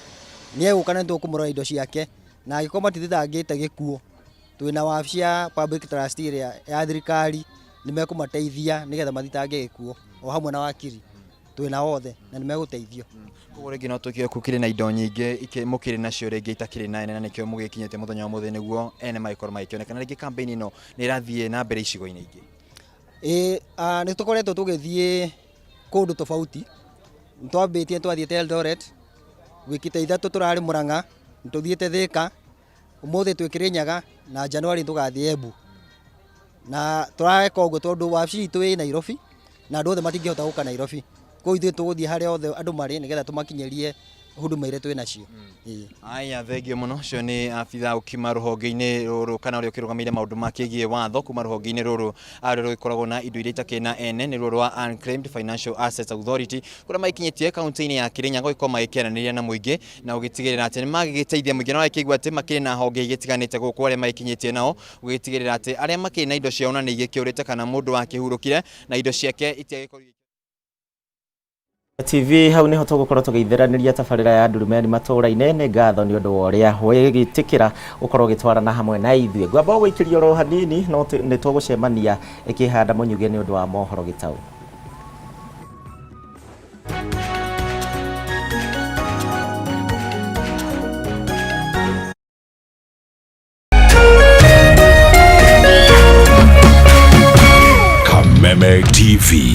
nĩ egũka na nĩtũkũmũrora indo ciake. Na angĩkorwo matithitangĩte gĩkuũ, twĩna wabici ya public trustee ĩrĩa ya thirikari, nĩ mekũmateithia nĩgetha mathitange gĩkuũ, o hamwe na wakiri twĩna othe na nĩ megũteithio. Koguo rĩngĩ no tũkĩoe kũkĩrĩ na indo nyingĩ mũkĩrĩ nacio rĩngĩ itakĩrĩ na ene, na nĩkĩo mũgĩkinyĩte mũthenya wa ũmũthĩ nĩguo ene magĩkorwo magĩkĩoneka. Na rĩngĩ campaign ĩno nĩ ĩrathiĩ na mbere icigo-inĩ ingĩ? Ĩĩ, nĩ tũkoretwo tũgĩthiĩ kũndũ tofauti. Nĩ twambĩtie twathiĩte Eldoret, wiki ta 3 tũrarĩ Murang'a, nĩ tũthiĩte Thika, ũmũthĩ twĩ Kĩrĩnyaga na January tũgathiĩ Embu. Na tũreka ũguo tondũ wabici itũ ĩ Nairobi na andũ othe matingĩhota gũka Nairobi. Koguo ithuĩ tũgũthiĩ harĩa othe andũ marĩ nĩgetha tũmakinyĩrie huduma iria twĩ nacio. Aya, thengio mũno. Ũcio nĩ abithaa ũkiuma rũhonge-inĩ rũrũ kana ũrĩa ũkĩrũgamĩrĩire maũndũ ma kĩgiĩ watho kuma rũhonge-inĩ rũrũ rũrĩa rũgĩkoragwo na indo iria itakĩrĩ na ene nĩruo rwa Unclaimed Financial Assets Authority kũrĩa magĩkinyĩtie kaunti-inĩ ya Kĩrĩnyaga gũgĩkorwo magĩkĩaranĩria na mũingĩ na gũgĩtigĩrĩra atĩ nĩ magĩgĩteithia mũingĩ. Na wakĩigua atĩ makĩrĩ na honge igĩtiganĩte gũkũ arĩa magĩkinyĩtie nao gũgĩtigĩrĩra atĩ arĩa makĩrĩ na indo ciao na nĩ igĩkĩũrĩte kana mũndũ wakĩhurũkire na indo ciake itiagĩkorirwo. TV hau niho tũgũkorwo tũgĩithiranĩria tabarĩra ya ndurumeni matũra-inĩ. Nĩ ngatho nĩ ũndũ wa ũrĩa wĩgĩtĩkĩra ũkorwo ũgĩtwarana hamwe na ithuĩ. Ngwamba gũikĩria oro hanini, no nĩ tũgũcemania ĩkĩhanda mũnyuge nĩ ũndũ wa mohoro gĩtaũ. Kameme TV.